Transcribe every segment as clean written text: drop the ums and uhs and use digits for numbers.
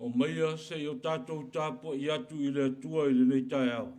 Omaia se i o tatou tapuai atu i le Atua i lenei taeao.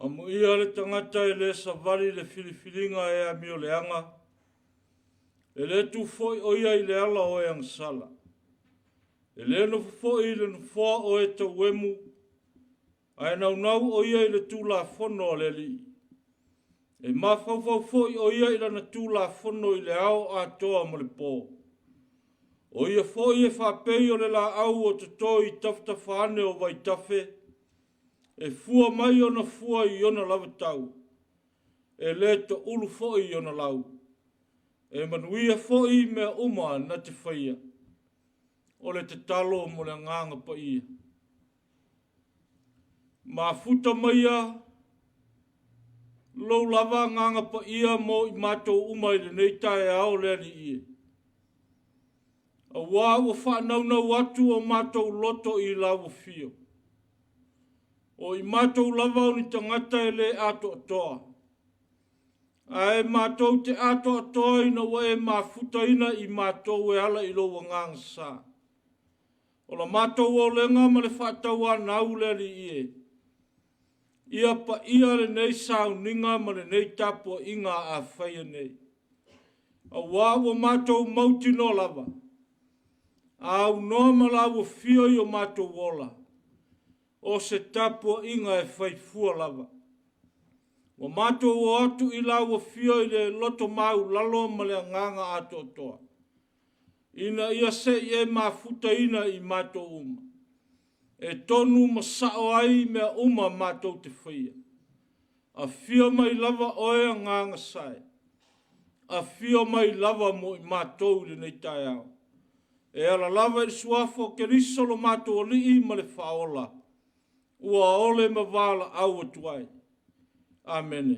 Amuia le tagata e le savali le filifiliga e amioleaga, e le tu foi o ia i le ala o e agasala, e le nofo foi i le nofoa o e tauemu, ae naunau o ia i le Tulafono a le Alii. E mafaufau foi o ia i lana Tulafono i le ao atoa ma le po. O ia foi e faapei o le laau o toto i tafatafa ane o vaitafe, e fua mai ona fua i ona lava tau, e le toulu foi i ona lau. E manuia foi mea uma na te faia. O le tatalo mo le agaga paia. Mafuta maia lou lava agaga paia mo i matou uma i lenei taeao le Alii e. Aua ua faanaunau atu o matou loto i lau afio. O i matou lava o ni tagata e le atoatoa. Ae matou te atoatoa ina ua e mafutaina i matou e ala i lou agaga sa. O la matou olega ma le faatauanau le Alii e. Ia paia lenei sauniga ma lenei tapuaiga a faia nei. Aua ua matou mautinoa lava, a aunoa ma lau afio i o matou ola, o se tapuaiga e faifua lava. Ua matou o atu i lau afio i le loto maulalo ma le agaga atoatoa, ina ia se i e mafutaina i matou uma, e tonu ma sao ai mea uma matou te faia. Afio mai lava oe agaga sae, afio mai lava mo i matou i lenei taeao. E ala lava i le suafa o Keriso lo matou Alii ma le Faaola, ua ole ma valaau atu ai. Amene.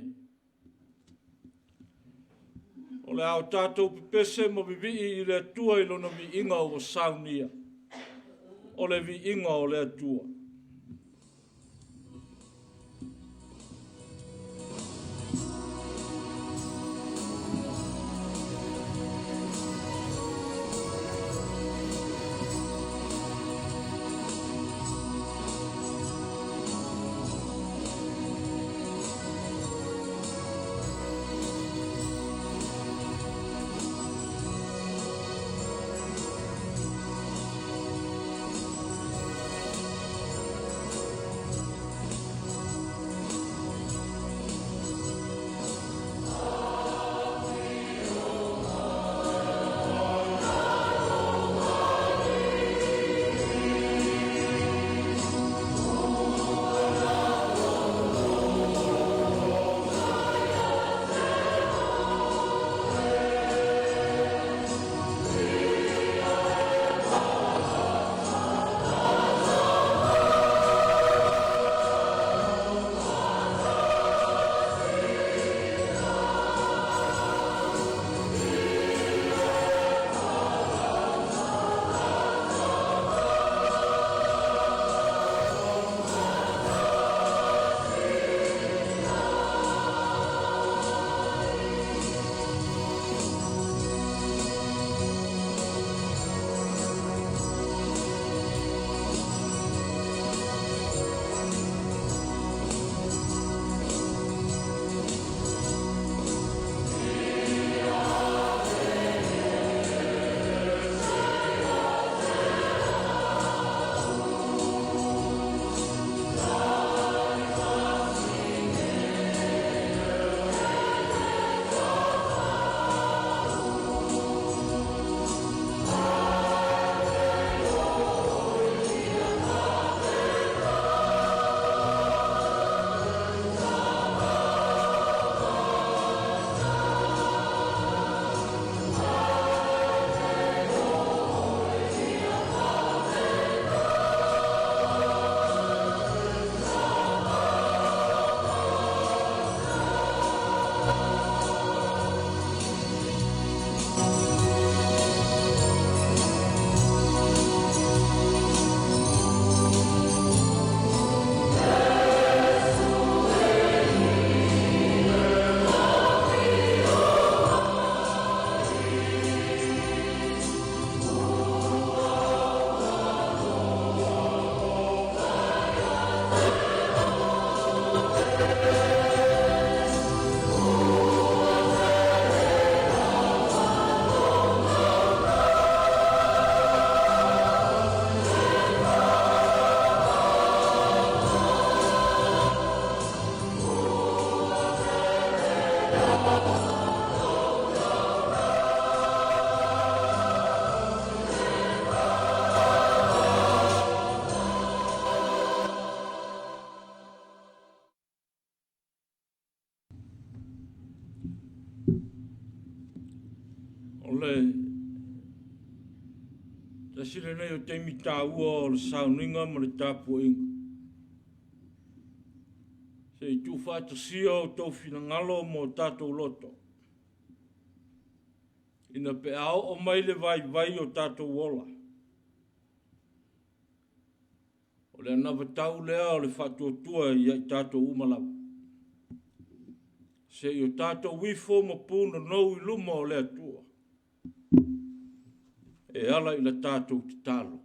O le a o tatou pepese ma vivii i le Atua i lona viiga ua saunia. O le viiga o le Atua. Tasi lenei o taimi taua o le sauniga ma le tapuaiga. Se i tuufaatasia outou finagalo ma o tatou loto, ina pe a oo mai le vaivai o tatou ola, o le anavatau lea o le faatuatua ia i tatou uma lava. Se i o tatou ifo ma punonou i luma o le Atua, e ala i la tatou tatalo.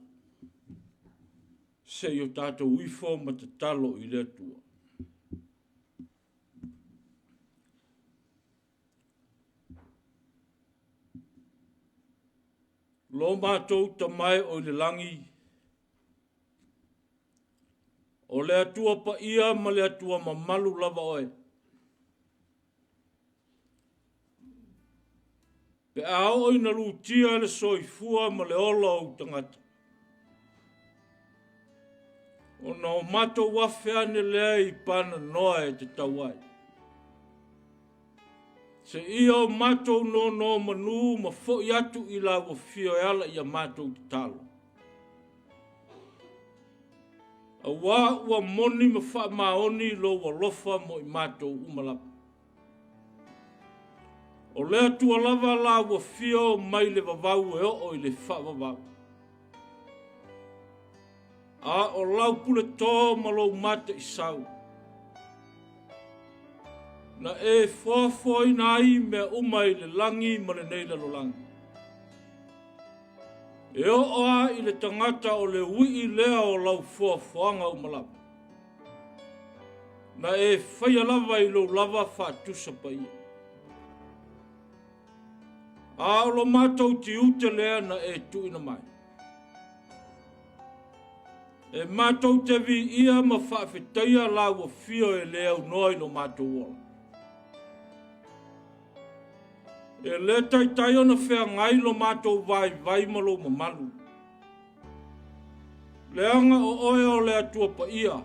Se i o tatou ifo ma tatalo i le Atua. Lo matou Tama e o i le lagi, o le Atua paia ma le Atua mamalu lava oe. Pe a oo ina lutia le soifua ma le ola o ou tagata, ona o matou afe ane lea i pananoa e tatau ai. Seia o matou nonomanu ma foi atu i lau afio e ala i a matou tatalo. Auā ua moni ma faamaoni lou alofa mo i matou uma lava. O le Atua lava la ua fio mai le vavau e oo i le faavavau. A o lau puletō ma lou mataisau, na e foafoaina ai mea uma i le lagi ma lenei lalolagi. E oo lava i le tagata o le uii lea o lau foafoaga uma lava. Na e faia lava i lou lava faatusa paia. A o lo matou tiute lea na e tuuina mai. E matou te viia ma faafetaia lau afio e le aunoa i lo matou ola. E le taitai ona feagai lo matou vaivai ma lou mamalu. Leaga o oe o le Atua paia.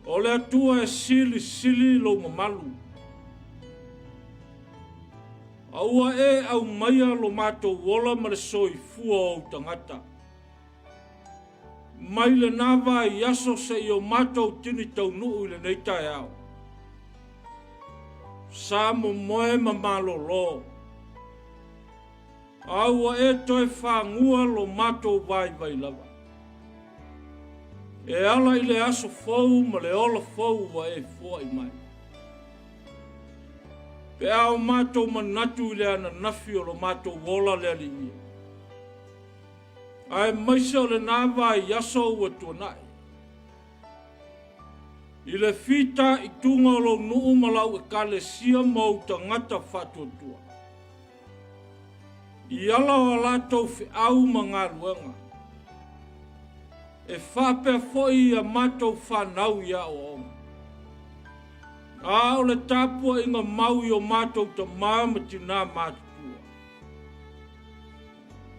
O le Atua e silisili lou mamalu. A ua e aumaia lo matou ola ma le soifua o ou tagata. Mai lena vaiaso seia o matou tini taunuu i lenei taeao. Sa momoe ma malolo. A ua e toe fagua lo matou vaivai lava. E ala i le aso fou ma le ola fou ua e foai mai. Pe a o matou manatu i le ananafi o lo matou ola le Alii e. Aemaise o lena vaiaso ua tuanai. I le fitaituga o lou nuu ma lau ekalesia ma ou tagata faatuatua. I ala o a latou feau ma galuega. E faapea foi i a matou fanau i aoaoga. A o le tapuaiga mau i o matou tama ma tinā matutua.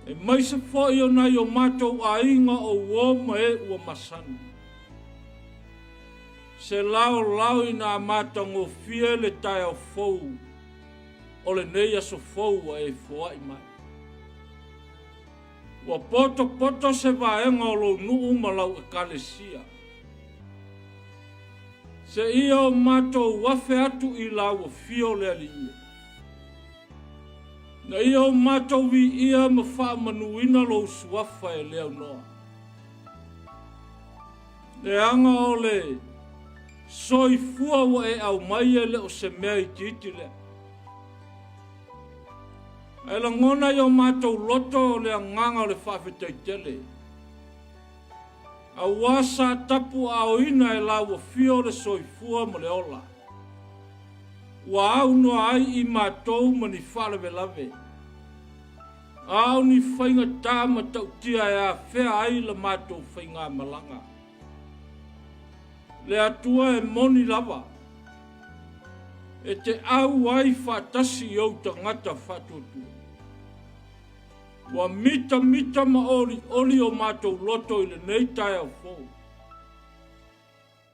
Aemaise foi o nai o matou aiga o uo ma e ua masani. Se laolao ina a matagofie le taeao fou o lenei aso fou ua e foai mai. Ua potopoto se vaega o lou nuu ma lau ekalesia. Seia o matou afe atu i lau afio le Alii e. Na ia o matou viia ma faamanuina lou suafa e le aunoa. Leaga o le soifua ua e aumai e le o se mea itiiti lea. Ae lagona i o matou loto o le agaga o le faafetai tele. Auā sa tapuaaoina e lau afio le soifua ma le ola. Ua aunoa ai i matou ma ni faalavelave, a o ni faigata matautia e afea ai la matou faigamalaga. Le Atua e moni lava, e te au ai faatasi i ou tagata faatuatua. Ua mitamita ma olioli o matou loto i lenei taeao fou.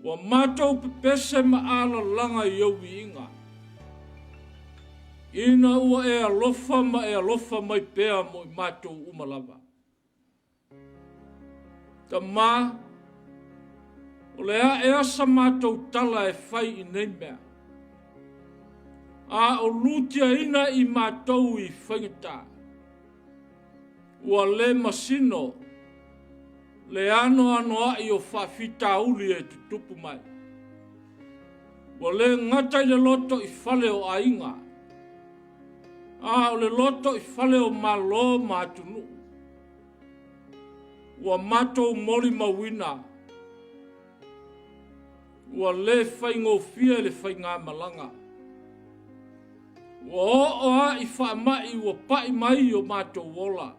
Ua matou pepese ma alalaga i ou viiga. Ina ua e alofa ma e alofa mai pea mo i matou uma lava. Tama, o le a ea sa matou tala e fai i nei mea, a o lutiaina i matou i faigata, ua le masino le anoanoai o faafitauli e tutupu mai. Ua le gata i le loto i fale o aiga, a o le loto i fale o Malo ma atunuu. Ua matou molimauina, ua le faigofie le faigamalaga. Ua oo lava i faamai ua pai mai i o matou ola.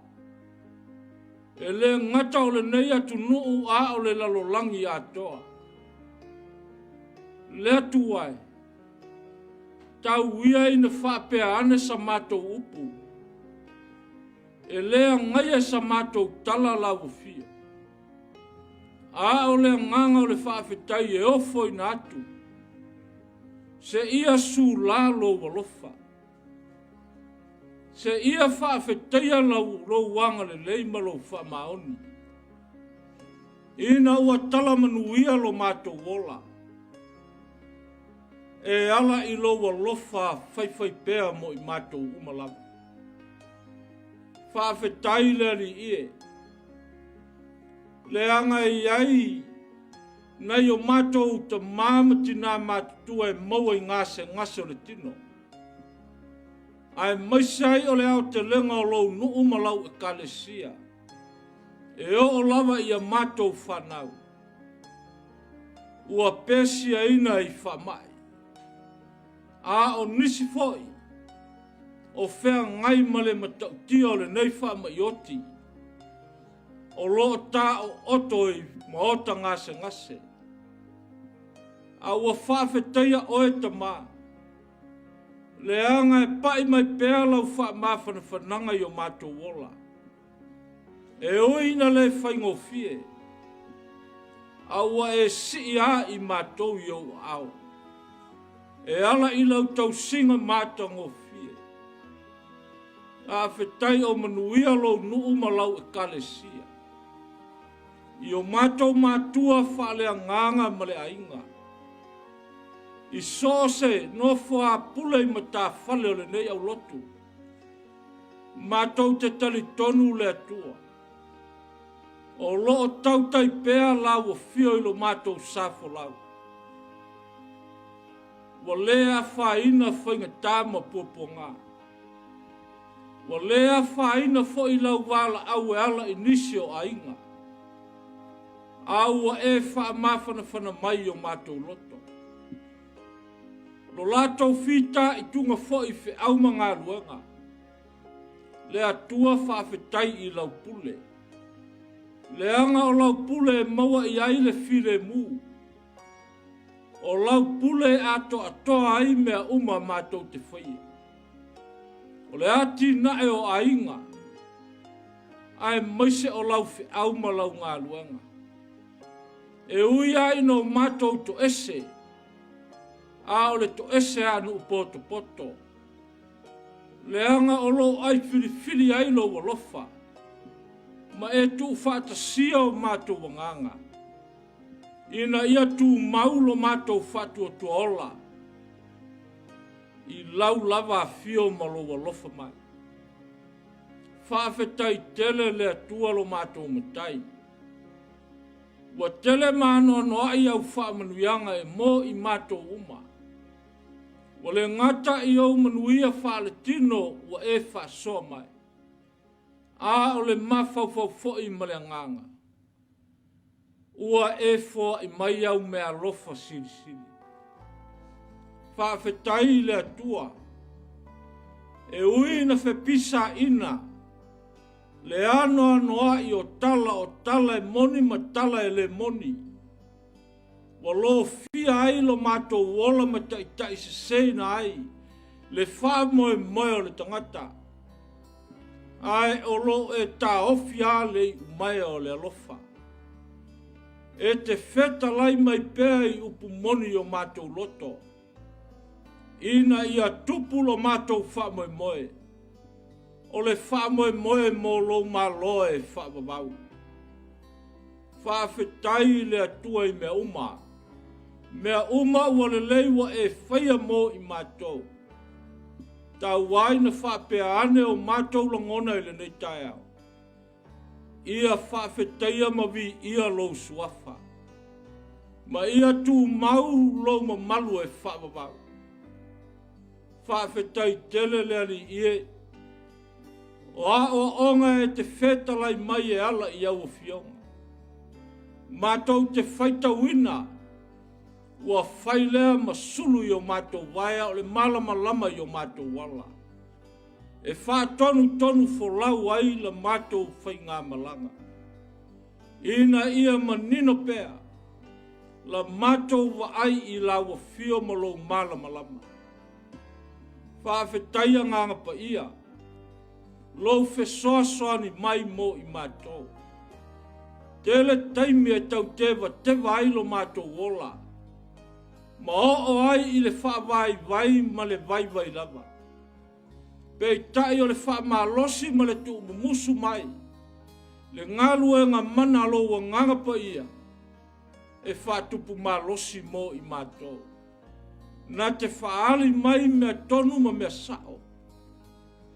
E le gata o lenei atunuu a o le lalolagi atoa. Le Atua e, tau ia ina faapea ane sa matou upu, e le agaia sa matou tala lauofia, a o le agaga o le faafetai e ofoina atu, seia sulā lou alofa, seia faafetaia lou agalelei ma lou faamaoni, ina ua tala manuia lo matou ola, e ala i lou alofa faifaipea mo i matou uma lava. Faafetai le Alii e, leaga e i ai nai o matou tamā ma tinā matutua e maua i gasegase o le tino, aemaise ai o le aotelega o lou nuu ma lau ekalesia, e oo lava i a matou fanau, ua pesiaina i faamai, a o nisi foi o feagai ma le matautia o lenei faamai oti, o lo o taooto i maota gasegase. A ua faafetaia oe Tamā, leaga e pai mai pea lau faamafanafanaga i o matou ola. E ui ina le faigofie, a ua e sii lava i matou i ou aao, e ala i lau tausiga matagofie. Faafetai o manuia lou nuu ma lau ekalesia, i o matou matua faaleagaga ma le aiga, i so o se nofoapule i matafale o lenei aulotu. Matou te talitonu le Atua, o lo o tautai pea lauofio i lo matou sa folau. Ua le afaina faigata ma puapuaga. Ua le afaina foi lau valaau e ala i nisi o aiga, a ua e faamafanafana mai i o matou loto. Lo latou fitaituga foi i feau ma galuega. Le Atua faafetai i lau pule. Leaga o lau pule e maua i ai le filemu. O lau pule e atoatoa ai mea uma matou te faia. O le atinae o aiga, aemaise o lau feau ma lau galuega. E ui lava ina o matou toese, a o le toese a nuu potopoto, leaga o lo o ai filifili ai lou alofa, ma e tuufaatasia o matou agaga, ina ia tumau lo matou faatuatuaola i lau lava afio ma lou alofa mai. Faafetai tele le Atua lo matou Matai. Ua tele ma anoanoai au faamanuiaga e mo i matou uma. Ua le gata i ou manuia faaletino ua e faasoa mai, a o le mafaufau foi ma le agaga. Ua e foai mai au meaalofa silisili. Faafetai i le Atua, e ui ina fepisaina le anoanoai o tala o tala e moni ma tala e le moni, ua lofia ai lo matou ola ma taitaiseseina ai le faamoemoe o le tagata, ae o lo o e taofi lava le iumaea o le alofa. E te fetalai mai pea i upu moni i o matou loto. Ina ia tupu lo matou faamoemoe, o le faamoemoe mo lou Malo e faavavau. Faafetai i le Atua i mea uma. Mea uma ua lelei ua e faia mo i matou. Tau ai na faapea ane o matou lagona i lenei taeao. Ia faafetaia ma viia lou suafa. Ma ia tumau lou mamalu e faavavau. Faafetai tele le Alii e. O aoaoga e te fetalai mai e ala i au afioga. Matou te faitauina ua fai lea ma sulu i o matou vaea o le malamalama i o matou ala. E faatonutonu folau ai la matou faigamalaga. Ina ia manino pea la matou vaai i lau afio ma lou malamalama. Faafetai Agaga Paia, lou fesoasoani mai mo i matou. Tele taimi e tau tevateva ai lo matou ola, ma oo ai i le faavaivai ma le vaivai lava. Peitai o le faamalosi ma le tuumumusu mai, le galuega mana a lou Agaga Paia e faatupu malosi mo i matou. Na te faaali mai mea tonu ma mea sao,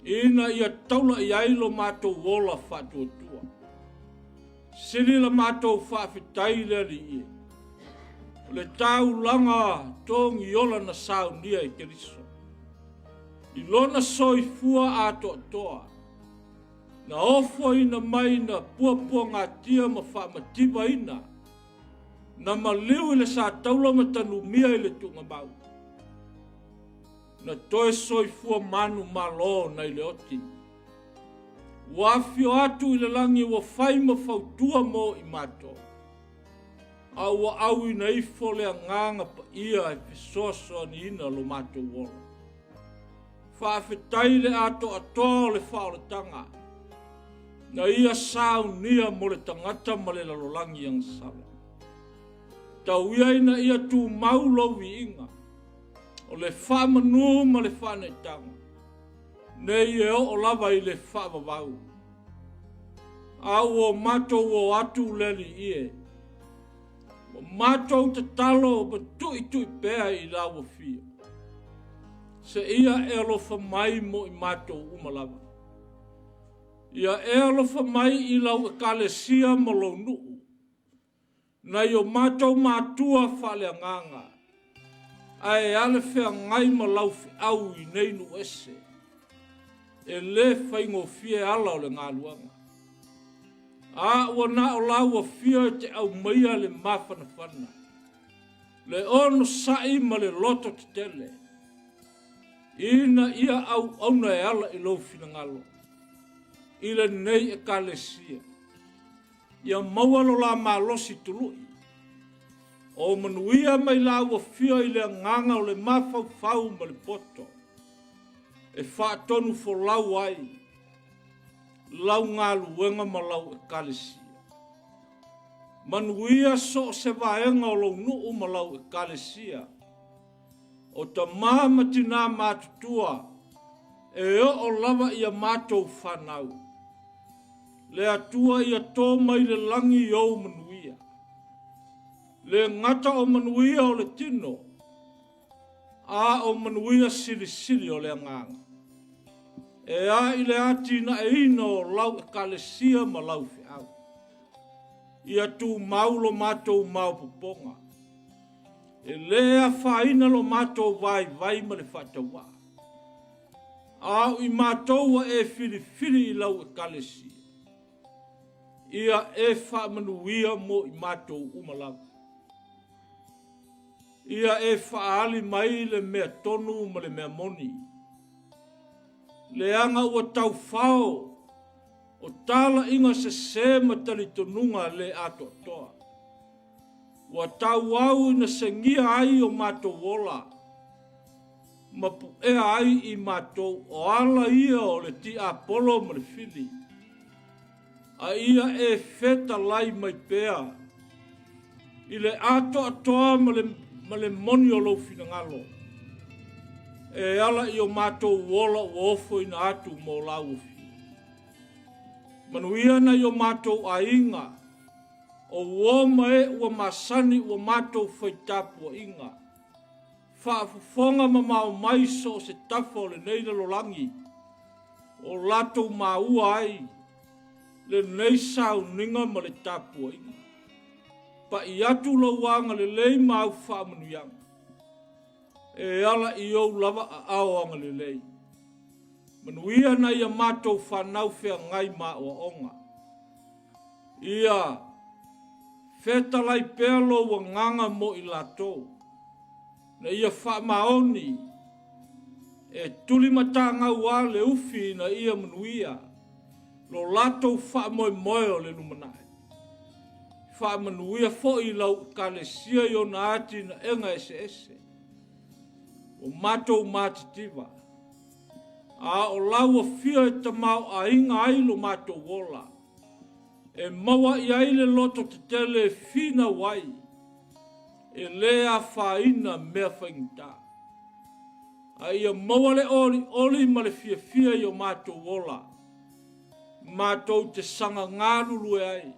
ina ia taula i ai lo matou ola faatuatua. Sili la matou faafetai i le Alii e, o le taulaga togiola na saunia e Keriso. I lona soifua atoatoa, na ofoina mai na puapuagatia ma faamativaina, na maliu i le sataula ma tanumia i le tuugamau, na toe soifua manumalo nai le oti. Ua afio atu i le lagi ua fai ma fautua mo i matou, a ua auina ifo le Agaga Paia e fesoasoaniina lo matou ola. Faafetai le atoatoa o le faaolataga na ia saunia mo le tagata ma le lalolagi agasala. Tau ia ina ia tumau lou viiga, o le faamanu ma le faaneetaga, nei e oo lava i le faavavau. A ua matou o atu le Alii e, ua matou tatalo ma tuitui pea i lau afio, seia e alofa mai mo i matou uma lava. Ia e alofa mai i lau ekalesia ma lou nuu, nai o matou matua faaleagaga, ae ale feagai ma lau feau i nei nuu ese, e lē faigofie ala o le galuega. A ua na o lau afio e te aumaia le mafanafana, le onosai ma le loto tetele, ina ia auauna e ala i lou finagalo, i lenei ekalesia. Ia maua lo la malosi tului, o manuia mai lau afio i le agaga o le mafaufau ma le poto, e faatonu folau ai lau galuega ma lau ekalesia. Manuia so o se vaega o lou nuu ma lau ekalesia, o tamā ma tinā matutua, e oo lava ia matou fanau. Le Atua ia tō mai le lagi i ou manuia. Le gata o manuia o le tino, a o manuia silisili o le agaga. E a i le atinaeina o lau ekalesia ma lau feau. Ia tumau lo matou maopoopoga. E lē afaina lo matou vaivai ma le faatauvaa. A o i matou ua e filifili i lau ekalesia, ia e faamanuia mo i matou uma lava. Ia e faaali mai le mea tonu ma le mea moni. Leaga ua taufao o talaiga sesē ma talitonuga lē atoatoa. Ua tauau ina segia ai o matou ola, ma puea ai i matou o ala ia o le tiapolo ma le fili. A ia e fetalai mai pea i le atoatoa ma le moni o lou finagalo. E ala i o matou ola ua ofoina atu mo lau afio. Manuia nai o matou aiga, o uo ma e ua masani ua matou fai tapuaiga, faafofoga mamao mai so o se tafa o lenei lalolagi, o latou maua ai lenei sauniga ma le tapuaiga. Pai atu lou agalelei ma au faamanuiaga e ala i ou lava aao agalelei. Manuia nai a matou fanau feagai ma aoaoga. Ia fetalai pea lou agaga mo i latou, na ia faamaoni e tulimatagau a le ufi ina ia manuia lo latou faamoemoe o le lumanai. Faamanuia foi i lau Ekalesia i ona atinaega eseese. Ua matou matitiva, a o lau afio e tamaoaiga ai lo matou ola, e maua i ai le loto tetele e finau ai, e lē afaina mea faigata. A ia maua le olioli ma le fiafia i o matou ola, matou te saga galulue ai,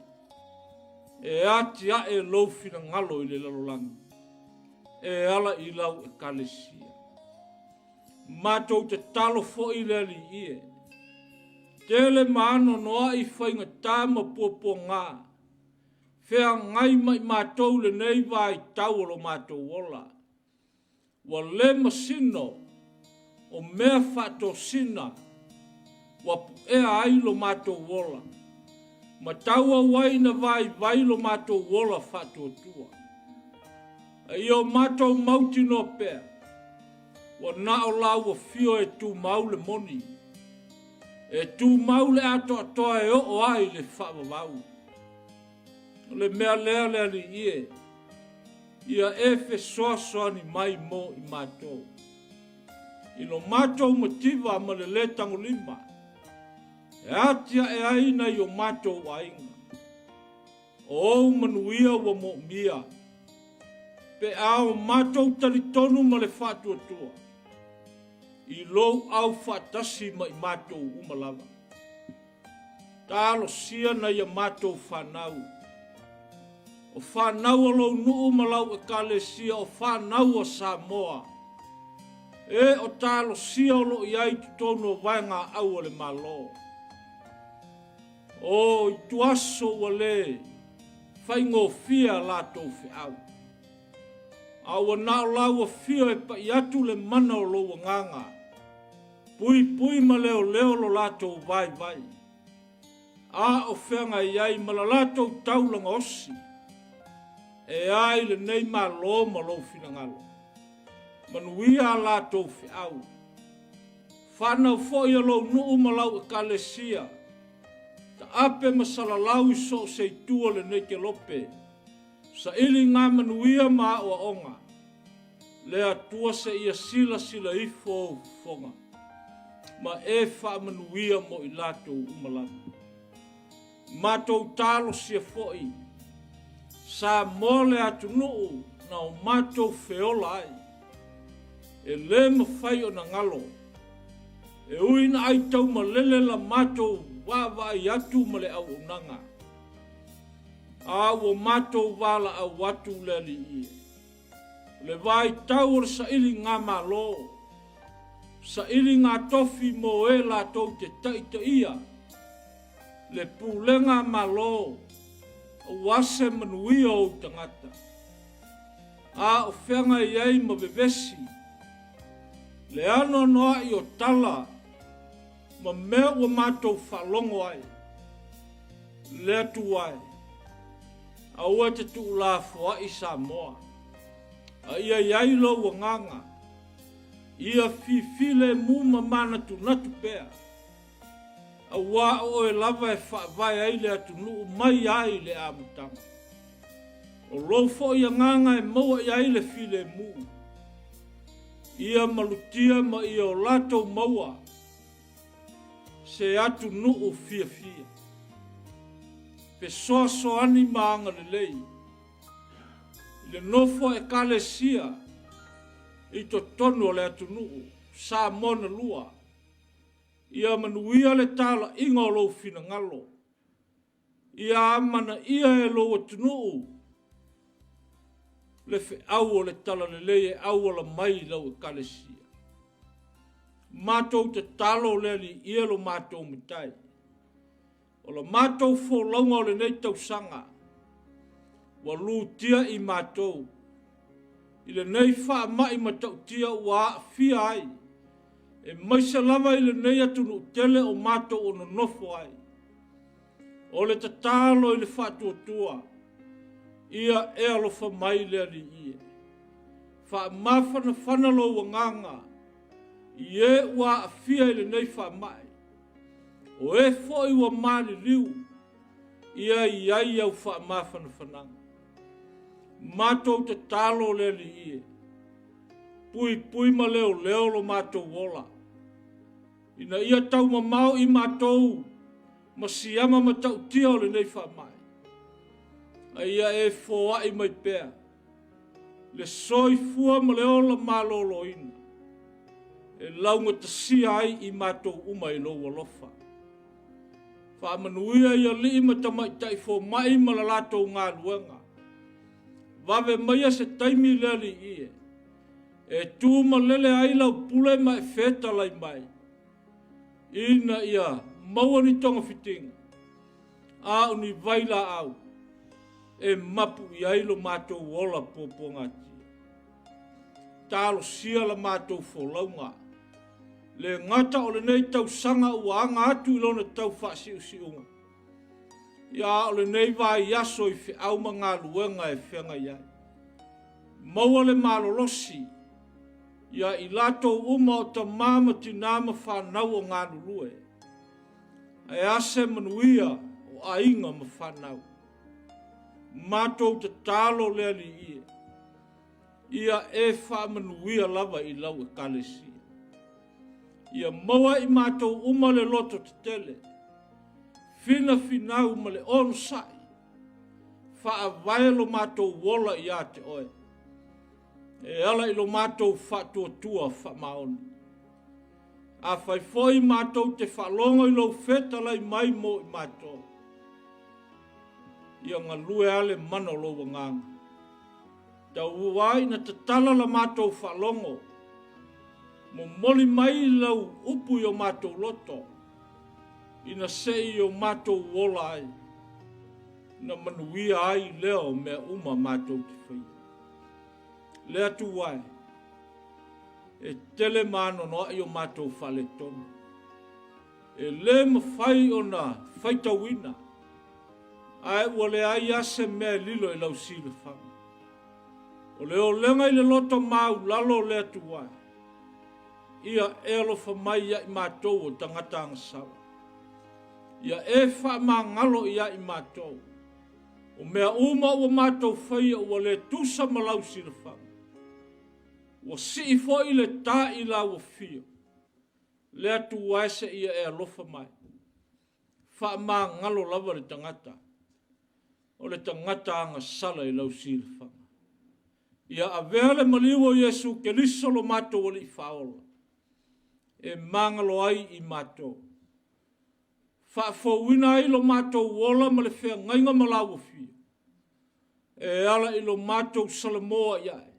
e atiae lou finagalo i le lalolagi, e ala i lau Ekalesia. Matou te talo foi i le Alii e, tele ma anoanoai faigata ma puapuaga, feagai ma i matou lenei vaitau o lo matou ola. Ua le masino o mea faatosina ua puea ai lo matou ola, ma tauau ai ina vaivai lo matou ola faatuatua. A ia o matou mautinoa pea, ua na o lau afio e tumau le moni, e tumau le atoatoa e oo ai le faavavau. O le mea lea le Alii e, ia e fesoasoani mai mo i matou. I lo matou mativa ma le lē tagolima, e atiae ai nai o matou aiga. O ou manuia ua moomia, pe a o matou talitonu ma le faatuatua i lou au faatasi ma i matou uma lava. Talosia nai a matou fanau, o fanau a lou nuu ma lau Ekalesia, o fanau a Samoa, e o talosia o lo o i ai i totonu o vaegaau a le Malo. O ituaso ua lē faigofie a latou feau, a ua na o lau afio e pai atu le mana o lou agaga, puipui ma leoleo lo latou vaivai, a o feagai ai ma la latou taulaga osi, e a i lenei Malo ma lou finagalo. Manuia a latou feau. Fanau foi a lou nuu ma lau Ekalesia, taape ma salalau i so o se itu o lenei kelope, saili ngā manuia ma aoaoga, le Atua seia silasila ifo ou fofoga, ma e faamanuia mo i latou uma lava. Matou talosia foi Samoa le atunuu na o matou feola ai, e lē mafai ona galo, e ui ina aitaumalele la matou vaavaai atu ma le auaunaga, a ua matou valaau atu le Alii e. O le vaitau o le sailigamalo, sailiga tofi mo e latou te taitaia le pulega Malo, aua se manuia o ou tagata. A o feagai ai ma vevesi, le anoanoai o tala ma mea ua matou faalogo ai, le Atua e, aua e te tuulafoai Samoa, a ia i ai lou agaga, ia fifilemu ma manatunatu pea, aua o oe lava e faavae ai le atunuu mai ai le amataga. O lou foi agaga e maua i ai le filemu, ia malutia ma ia o latou maua se atunuu fiafia, fesoasoani ma agalelei i le nofo a Ekalesia i totonu o le atunuu. Samoa na lua. Ia manuia le talaiga o lou finagalo. Ia amanaia e lou atunuu le feau o le talalelei e auala mai i lau ekalesia. Matou tatalo le Alii ia lo matou Matai. O la matou folauga o lenei tausaga ua lutia i matou i lenei faamai matautia ua aafia ai, aemaise lava i lenei atunuu tele o matou o nonofo ai. O le tatalo i le faatuatua, ia e alofa mai le Alii e. Faamafanafana lou agaga i e ua aafia i lenei faamai, o e foi ua maliliu, ia i ai au faamafanafanaga. Matou tatalo le Alii e, puipui ma leoleo lo matou ola, ina ia taumamao i matou ma siama matautia o lenei faamai, a ia e foai mai pea le soifua ma le ola maloloina e laugatasia ai i matou uma i lou alofa. Faamanuia i alii ma tamaitai fomai ma la latou galuega. Vave maia se taimi le Alii e, e tu malele ai lau pule ma e fetalai mai, ina ia maua ni togafitiga a o ni vailaau e mapu i ai lo matou ola puapuagatia. Talosia la matou folauga, le gata o lenei tausaga ua aga atu i lona tau faasiusiuga, ia a o lenei vaiaso i feau ma galuega e feagai ai. Maua le malolosi ia i latou uma o tamā ma tinā ma fanau o galulue, ae a se manuia o aiga ma fanau. Matou tatalo le Alii e, ia e faamanuia lava i lau ekalesia. Ia maua i matou uma le loto tetele, finafinau ma le onosai, faavae lo matou ola ia te oe, e ala i lo matou faatuatua faamaoni. Afai foi matou te faalogo i lou fetalai mai mo i matou, ia galue lava le mana o lou agaga. Tauua ina tatala la matou faalogo, momoli mai lau upu i o matou loto, ina se i o matou ola ai, na manuia ai lea o mea uma matou te faia. Le Atua e, e tele ma anoanoai o matou faaletonu, e le mafai ona faitauina, ae ua leai lava se mea e lilo i lau silafaga. O le olega i le loto maulalo le Atua e, ia e alofa mai ia i matou o tagata agasala. Ia e faamagalo ia i matou. O mea uma ua matou faia ua le tusa ma lau silafaga. Ua sii foi le ta i lauafia. Le Atua e se ia e alofa mai. Faamagalo lava le tagata, o le tagata agasala i lau silafaga. Ia avea le maliu o Iesu Keriso lo matou Alii Faaola, e magalo ai i matou. Faafouina ai lo matou ola ma le feagaiga ma lauafia, e ala i lo matou salamoa i ae,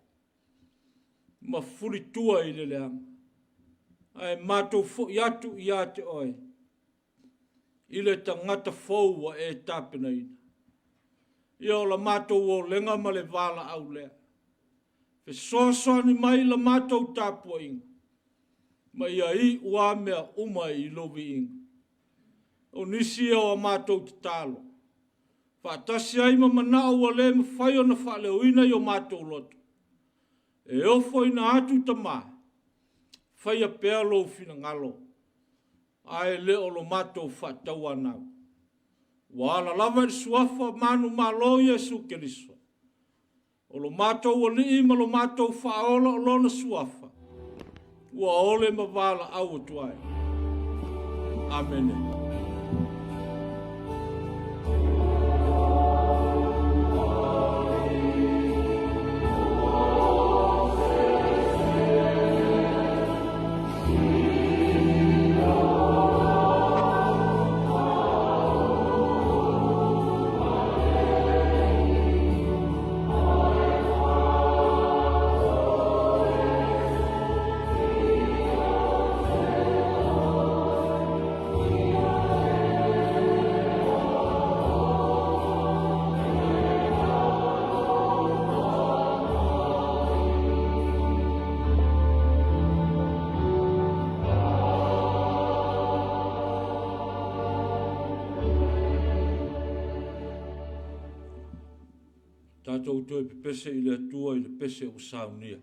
ma fulitua i le leaga, ae matou foi atu ia te oe, i le tagata fou ua e tapenaina. Ia o la matou olega ma le valaau lea. Fesoasoani mai la matou tapuaiga, ma ia iu a mea uma i lou viiga. O nisi ia o a matou tatalo, faatasi ai ma manao ua le mafai ona faaleoina i o matou loto, e ofoina atu Tamā, faia pea lou finagalo, ae le o lo matou faatauanau. Ua ala lava i le suafa manumalo o Iesu Keriso, o lo matou Alii ma lo matou Faaola o lona suafa, ua ole ma valaau atu ai. Amene. Tatou toe pepese i le Atua i le pese ua saunia.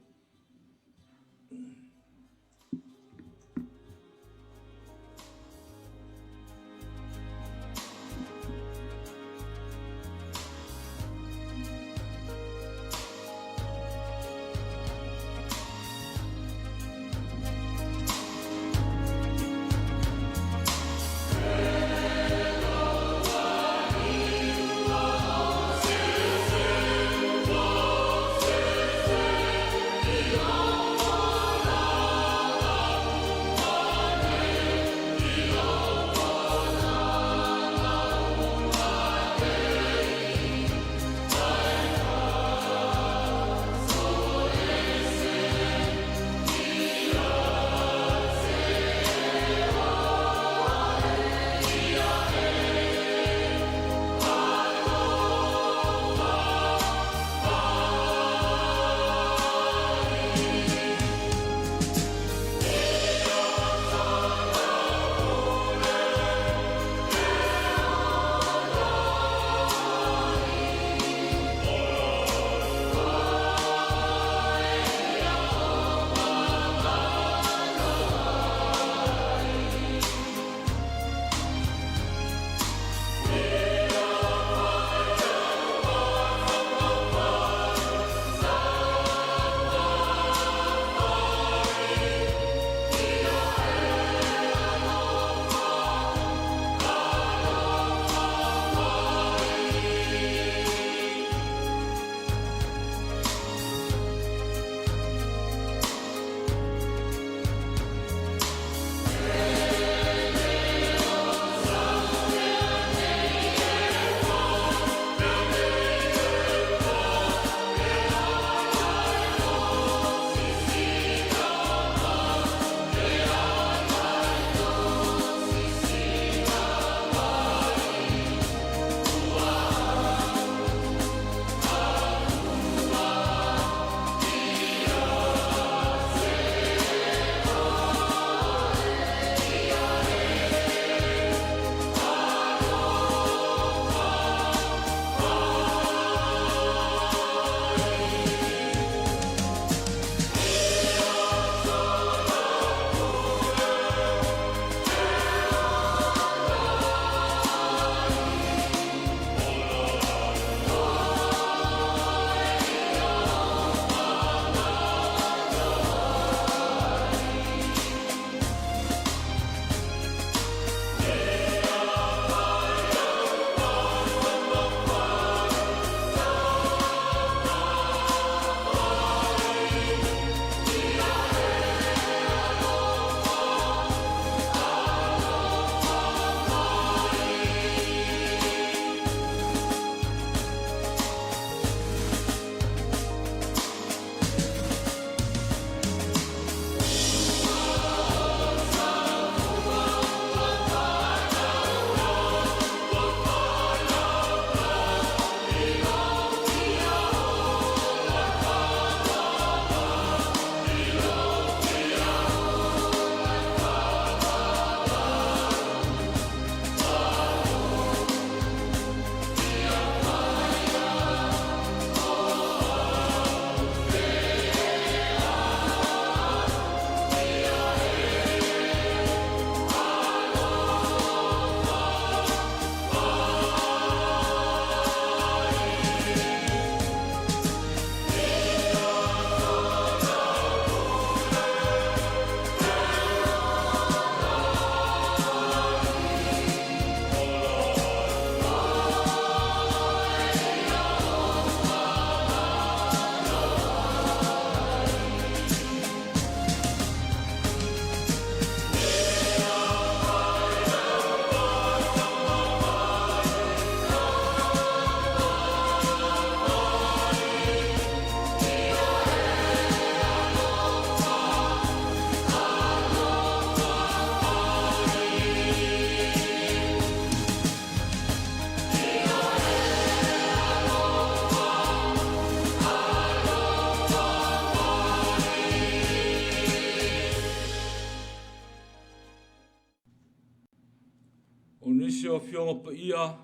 O nisi o Afioga Paia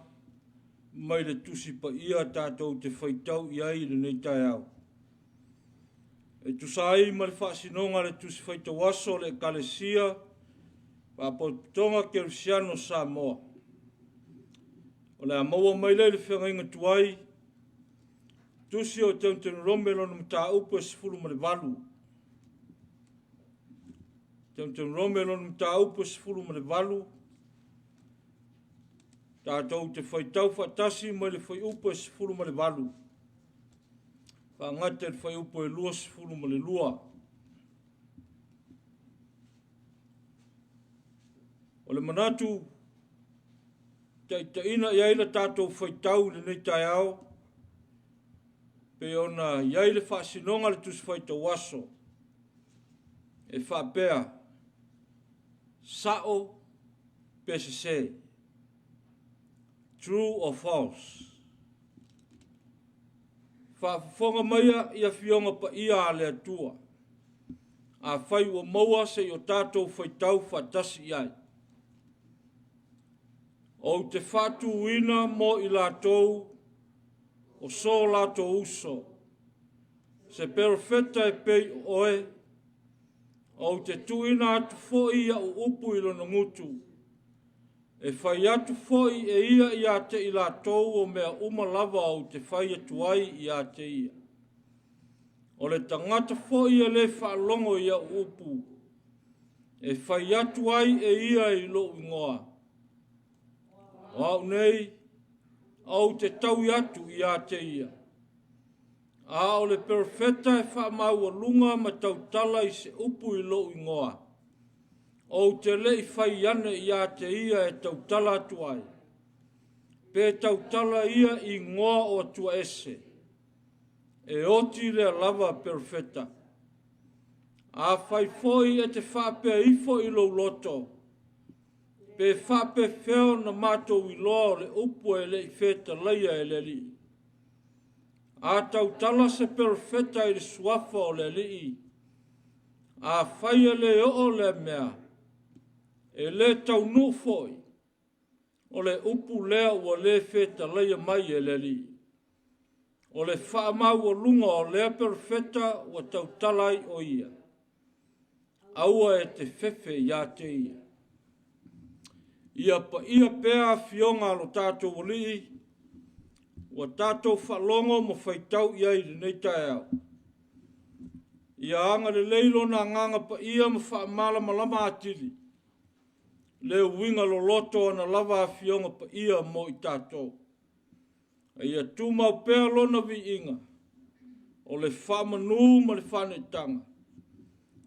mai le Tusi Paia tatou te faitau i ai i lenei taeao. E tusa ai ma le faasinoga a le Tusi Faitauaso o le Ekalesia Faapotopotoga Kerisiano o Samoa. O le a maua mai lea i le feagaiga tuai, Tusi o Teutenorome lona mataupu e 18. Teutenorome lona mataupu e 18, tatou te faitau faatasi mai le fuaiupu e 18, faagata i le fuaiupu e 22. O le manatu taitaiina i ai le tatou faitau i lenei taeao, pei ona i ai le faasinoga a le Tusi Faitau Aso, e faapea, sa'o pe sesē, true or false. Faafofoga maia i Afioga Paia a le Atua, afai ua maua se i o tatou faitau faatasi i ai. Ou te faatuina mo i latou o so latou uso, se perofeta e pei o oe, ou te tuuina atu foi a'u upu i lona gutu, e fai atu foi e ia ia te i latou o mea uma lava ou te fai atu ai ia te ia. O le tagata foi e lē faalogo i a'u upu, e fai atu ai e ia i lo'u igoa, o au nei ou te taui atu ia te ia. A o le perofeta e faamaualuga ma tautala i se upu i lo'u igoa, ou te le i fai ane ia te ia e tautala atu ai, pe tautala ia i igoa o Atua ese, e oti lea lava perofeta. Afai foi e te faapea ifo i lou loto, pe faapefea ona matou iloa o le upu e le i fetalaia e le Alii. A tautala se perofeta i le suafa o le Alii, afai e le oo lea mea, e le taunuu foi, o le upu lea ua le fetalaia mai e le Alii. O le faamaualuga o lea perofeta ua tautala ai o ia, aua e te fefe ia te ia. Ia paia pea afioga a lo tatou Alii, ua tatou faalogo ma faitau i ai i lenei taeao. Ia agalelei lona agaga paia ma faamalamalama atili le uiga loloto o ana lava afioga paia mo i tatou. A ia tumau pea lona viiga, o le faamanu ma le faaneetaga,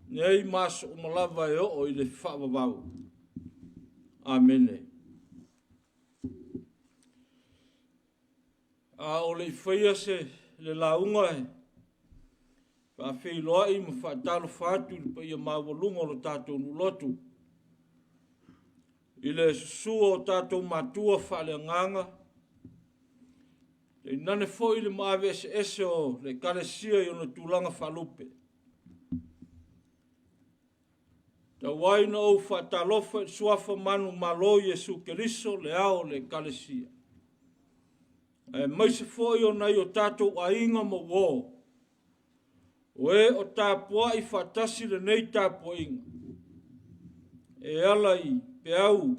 nei ma aso uma lava e oo i le faavavau. Amene. A o le i faia se le lauga e faafeiloai ma faatalofa atu i le paia maualuga o lo tatou nuu lotu, i le susu o tatou matua faaleagaga, tainane foi le maave eseese o le Ekalesia i ona tulaga faalupe. Tau ai na ou faatalofa i le suafa manumalo Iesu Keriso le ao o le Ekalesia, aemaise foi o nai o tatou aiga ma uo, o e o tapuai faatasi lenei tapuaiga, e ala i peau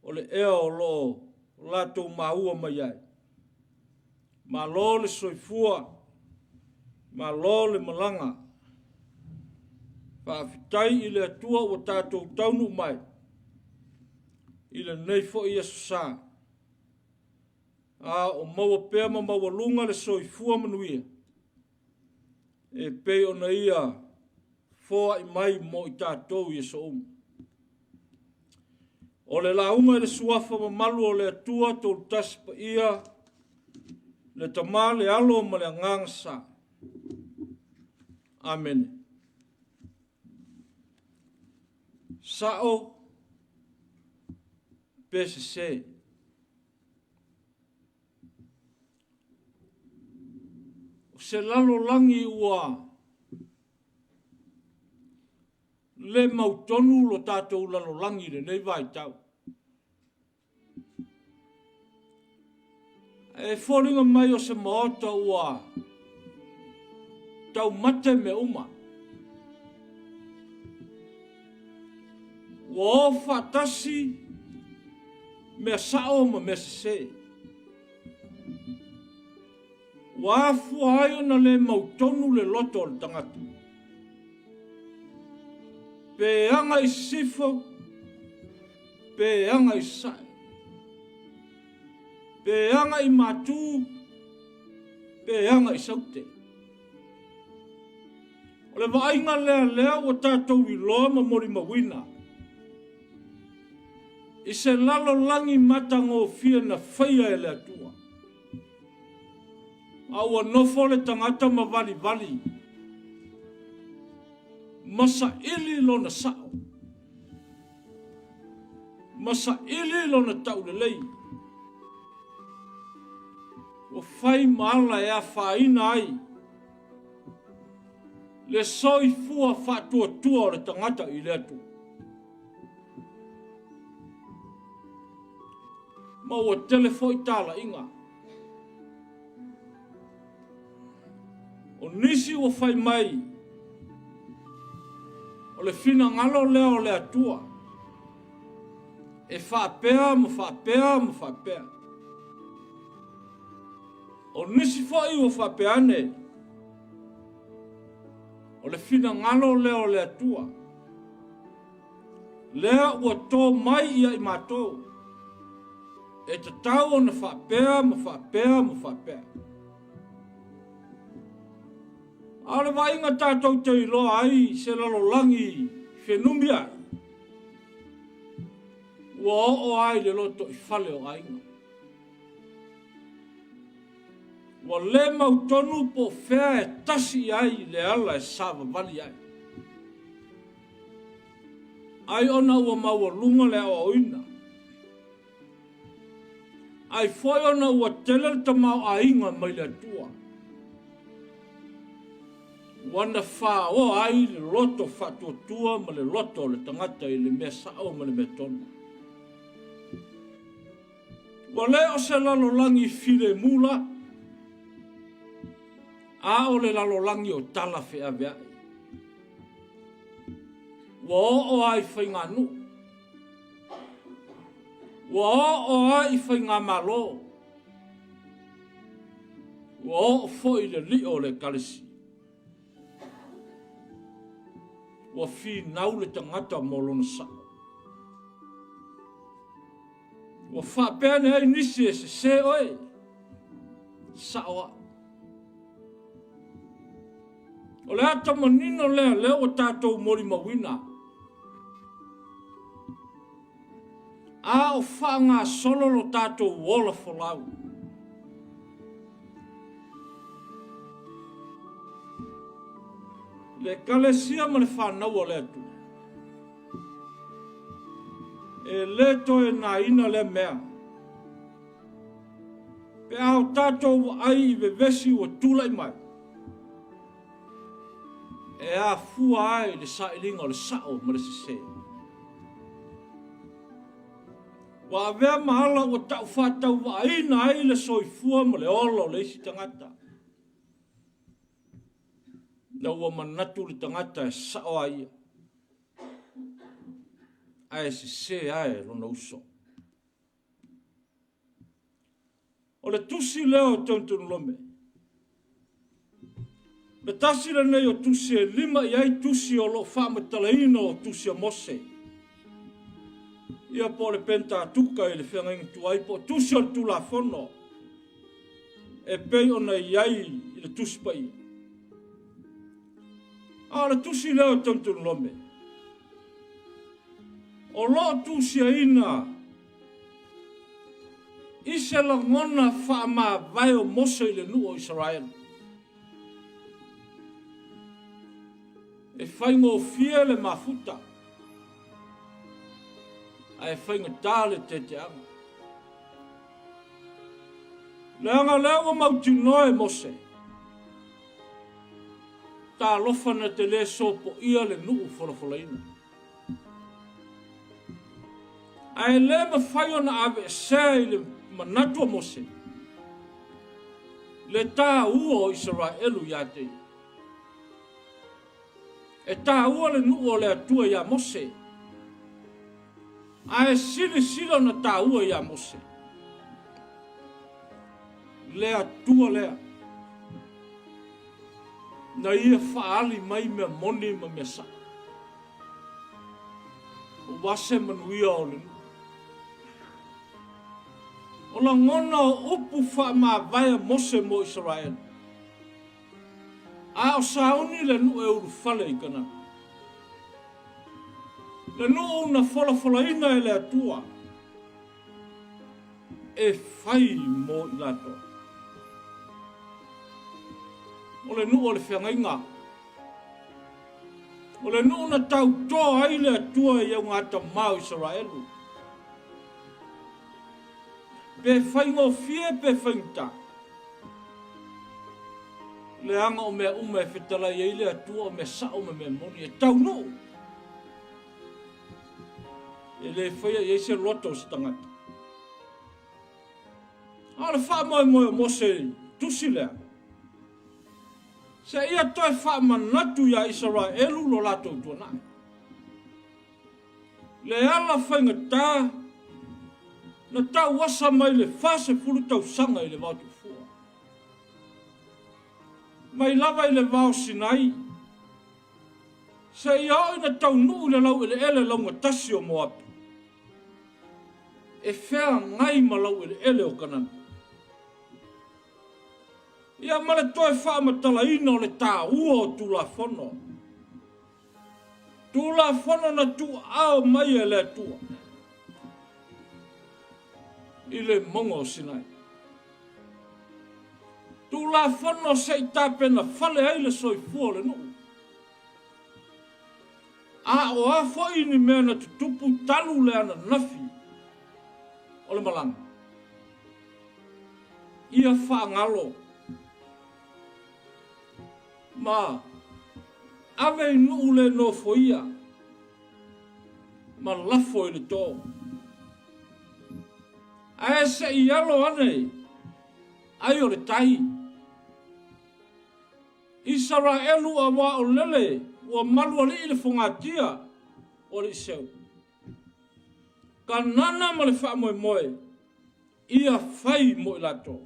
o le ea o lo o latou maua mai ai. Malo le soifua, malo le malaga. Faafetai i le Atua ua tatou taunuu mai i lenei foi aso sa. A o maua pea ma maualuga le soifua manuia e pei ona ia foai mai mo i tatou i aso uma. O le lauga i le suafa mamalu o le Atua Tolutasi Paia, le Tama, le Alo ma le Agaga Sa. Amene. Sa'o pe sesē. O se lalolagi ua le mautonu lo tatou lalolagi i lenei vaitau. E foliga mai o se maota ua taumate mea uma. Ua o faatasi mea sao ma mea sese. Ua afua ai ona le mautonu le loto o le tagata. Pe aga i sisifo, pe aga i sasae. Pe aga i matu, pe aga i saute. O le vaaiga lea lea ua tatou iloa ma molimauina i se lalolagi matagofie na faia e le Atua. A ua nofo le tagata ma valivali ma saili lona sao ma saili lona taulelei. Ua fai ma ala e afaina ai le soifua faatuatua o le tagata i le Atua. Ma ua tele foi talaiga. O nisi ua fai mai, o le finagalo lea o le Atua, e faapea ma faapea ma faapea. O nisi foi ua faapea ane, o le finagalo lea o le Atua, lea ua to mai ia i matou, e tatau ona faapea ma faapea ma faapea. A o le vaaiga tatou te iloa ai se lalolagi fenumiai, ua oo ai le lotoifale o aiga. Ua le mautonu po o fea e tasi i ai le ala e savavali ai. Ai ona ua maualuga le aoaoina. Ai foi ona ua tele le tamaoaiga mai le Atua. Ua na faoa ai le loto faatuatua ma le loto o le tagata i le mea sao ma le mea tonu. Ua le o se lalolagi filemu la, a o le lalolagi o tala feaveai. Ua oo lava i faiganuu. Ua oo lava i faigamalo. Ua oo foi i le lio o le Ekalesia. Ua finau le tagata mo lona sao. Ua faapea ane ai nisi e sese oe, sao au. O le ata manino lea lea ua tatou molimauina. A o faagasolo lo tatou ola folau. Le Ekalesia ma le fanau a le Atua. E le toe naina lea mea. Pe a o tatou vaai i vevesi ua tulai mai, e afua ai le sailiga o le sao ma le sese. Ua avea ma ala ua taufaatauvaaina ai le soifua ma le ola o le isi tagata. Ina ua manatu le tagata e sao a ia, ae sese lava e lona uso. O le tusi lea o Teutonolome, le tasi lenei o tusi e lima i ai tusi o lo o faamatalaina o tusi a Mose, ia po o le Penitatuka i le feagaiga tuai, po o tusi o le Tulafono e pei ona i ai i le Tusi Paia. A o le tusi lea o Teutonolome, o lo o tusiaina i se lagona faamavae o Mose i le nuu o Isaraelu. E faigofie le mafuta, ae faigata le teteaga. Leaga lea ua mautinoa e Mose, talofa na te le sopoia le nuu folafolaina. Ae le mafai ona aveesea i le manatu o Mose. Le taua o Isaraelu ia te ia. E taua le nuu o le Atua ia Mose, ae silisili ona taua ia Mose le Atua lea na ia faaali mai mea moni ma mea sao aua se manuia o le nuu. O lagona o upu faamavae a Mose mo Isaraelu, a o sauni le nuu e ulufale i Kanana. Le nuu na folafolaina e le Atua e fai mo i latou. O le nuu o le feagaiga. O le nuu na tautoa ai le Atua i augatama o Isaraelu. Pe faigofie pe faigata. Leaga o mea uma e fetalai ai le Atua o mea sao ma mea moni e taunuu. E le faia i ai se loto o se tagata. A o le faamoemoe o Mose i le tusi lea, seia toe faamanatu iā Isaraelu lo latou tuanai. Le ala faigata na tauasa mai le 40 tausaga i le vao tuufua. Mai lava i le vao Sinai, seia oo ina taunuu i le laueleele laugatasi o Moapi, e feagai ma laueleele o Kanana. Ia ma le toe faamatalaina o le taua o Tulafono. Tulafono na tuuao mai e le Atua i le mauga o Sinai. Tulafono se i tapena fale ai le soifua o le nuu. A o a foi ni mea na tutupu talu le ananafi o le malaga, ia faagalo ma ave i nuu le nofoia ma lafo i le tō. Ae se i alo ane ai o le tai. Isaraelu auā o lele ua malualii le fogatia o alii seu. Kanana ma le faamoemoe ia fai mo i latou.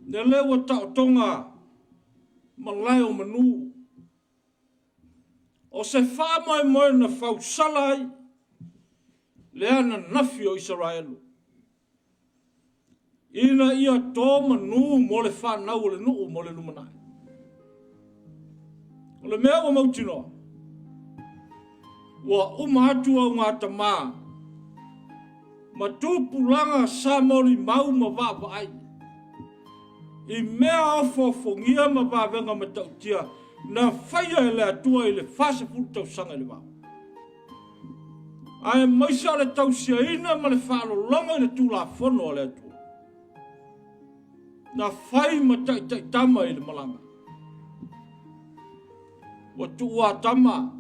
Lele ua taotoga malae o manu. O se faamoemoe na fausala ai le ananafi o Isaraelu, ina ia to manu mo le fanau o le nuu mo le lumanai. O le mea ua mautinoa, ua uma atu augatama ma tupulaga sa molimau ma vaavaai i mea ofoofogia ma vavega matautia na faia e le Atua i le 40 tausaga i le vao, aemaise o le tausiaina ma le faalologo i le Tulafono a le Atua na fai ma taitaitama i le malaga. Ua tuuatama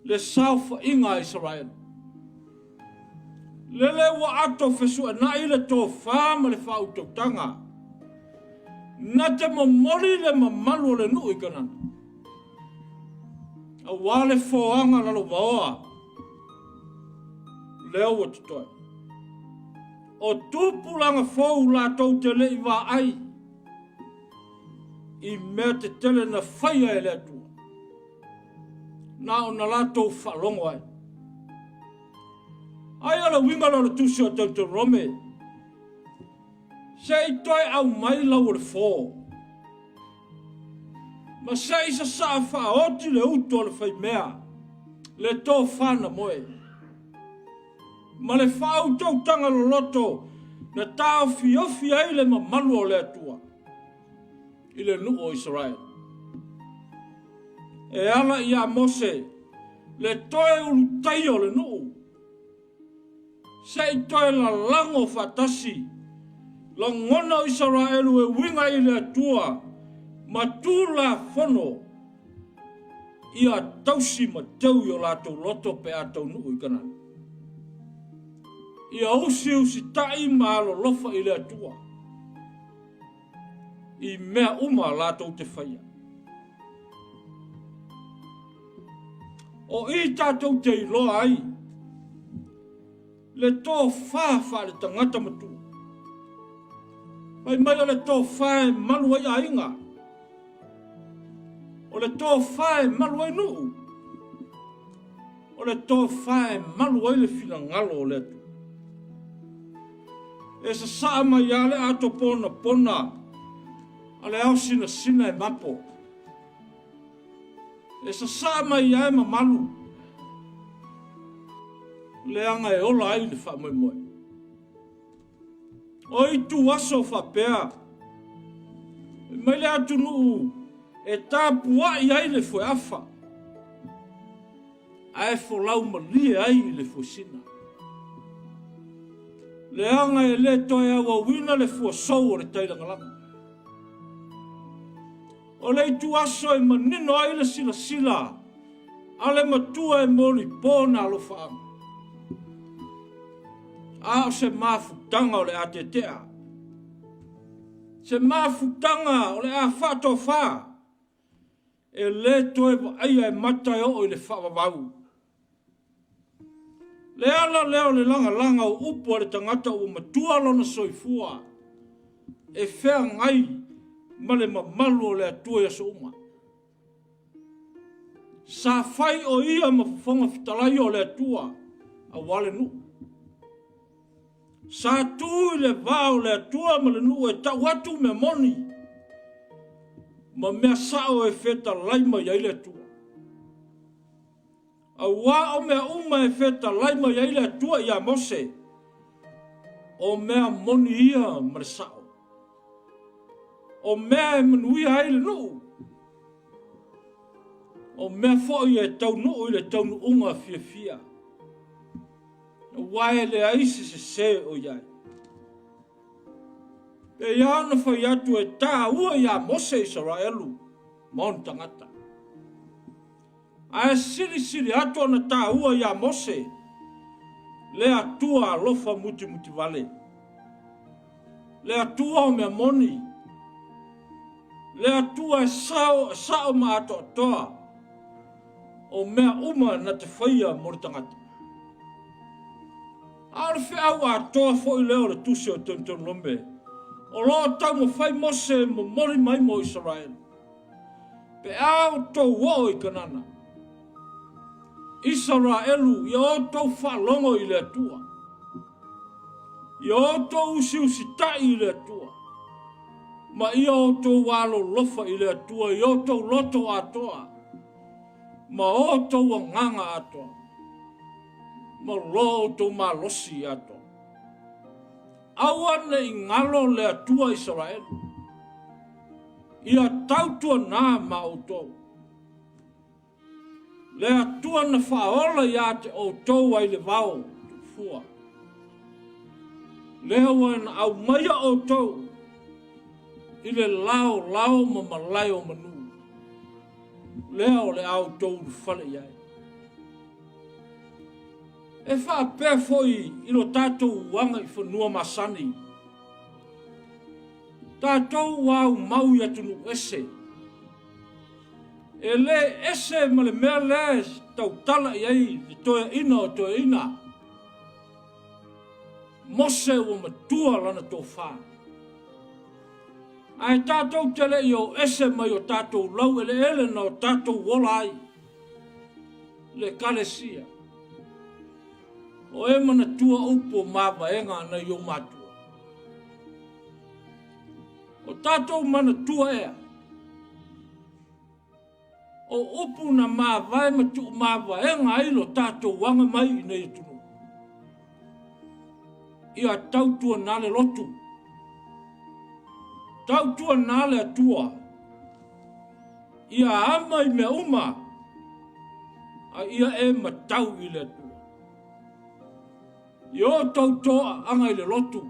le saofaiga a Isaraelu. Lele ua ato fesuenai le tofa ma le faautautaga, na te momoli le mamalu o le nuu i Kanana, aua le foaga lalovaoa lea ua totoe. O tupulaga fou latou te le i vaai i mea tetele na faia e le Atua. Na ona latou faalogo ai. Ai o le uiga lea o le tusi o Deuterome, se i toe aumai lau o le fō, ma se i sasaa faaoti le utu a le faimea, le tofa na moe, ma le faautautaga loloto na taofiofi ai le mamalu o le Atua i le nuu o Isaraelu. E ala iā Mose le toe ulutaia o le nuu, se i toe lalago faatasi lagona o Isaraelu e uiga i le Atua ma Tulafono ia tausi ma teu i o latou loto pe a taunuu i Kanana. Ia usiusitai ma alolofa i le Atua i mea uma latou te faia. O i tatou te iloa ai le tofa faale-tagata matua. Fai mai o le tofa e malu ai aiga, o le tofa e malu ai nuu, o le tofa e malu ai le finagalo o le Atua. E sasaa mai lava le ato ponapona a le ao sinasina e mapo. E sasaa mai lava e mamalu, leaga e ola ai le faamoemoe. O ituaso faapea, fai mai le atunuu e tapuai ai le foeafa, ae folau malie ai le fuesina. Leaga e le toe auauina le fuasou o le tailagalaga. O le ituaso e manino ai le silasila a le matua e molipo na alofaaga. A o se mafutaga o le a tetea, se mafutaga o le a faatofa, e le toe vaaia e mata e oo i le faavavau. Le ala lea o le lagalaga o upu a le tagata ua matua lona soifua e feagai ma le mamalu o le Atua i aso uma. Sa fai o ia ma fofoga fetalai o le Atua aua le nuu. Sa tu i le va o le Atua ma le nuu e tau atu mea moni ma mea sao e fetalai mai ai le Atua. Aua o mea uma e fetalai mai ai le Atua ia Mose, o mea moni ia ma le sao. O mea e manuia ai le nuu, o mea foi e taunuu i le taunuuga fiafia, aua e leai se sese o i ai. Pei lava ona fai atu e taua ia Mose Isaraelu ma ona tagata. Ae silisili atu ona taua ia Mose le Atua alofa mutimutivale, le Atua o mea moni, le Atua e sao, sao ma atoatoa, o mea uma na te faia mo le tagata. A o le feau atoa foi lea o le tusi o Teuteronome, o lo o taumafai Mose e momoli mai mo Isaraelu. Pe a outou oo i Kanana, Isaraelu, ia outou faalogo i le Atua, ia outou usiusitai i le Atua, ma ia outou alolofa i le Atua i outou loto atoa, ma outou agaga atoa, ma lo outou malosi atoa. Aua ne i galo le Atua Isaraelu. Ia tautuana ma outou. Le Atua na faaola ia te outou ai le vao tuufua. Lea ua na aumaia outou i le lao lao ma malae o manu. Lea o le a outou ulufale i ai. E faapea foi i lo tatou agaifanua masani. Tatou ua aumau i atunuu ese. E le ese ma le mea lea e tautala i ai le toeaina o toeaina. Mose ua matua lana tofa. Ae tatou te le i o ese mai o tatou laueleele na o tatou ola ai. Le Ekalesia. O e manatua upu o mavaega nai ou matua. O tatou manatua ea, o upu na mavae ma tuumavaega ai lo tatou aga mai i nei atunuu. Ia tautuana le lotu, tautuana le Atua, ia ama i mea uma, a ia e matau i le Atua. I outou toaaga i le lotu.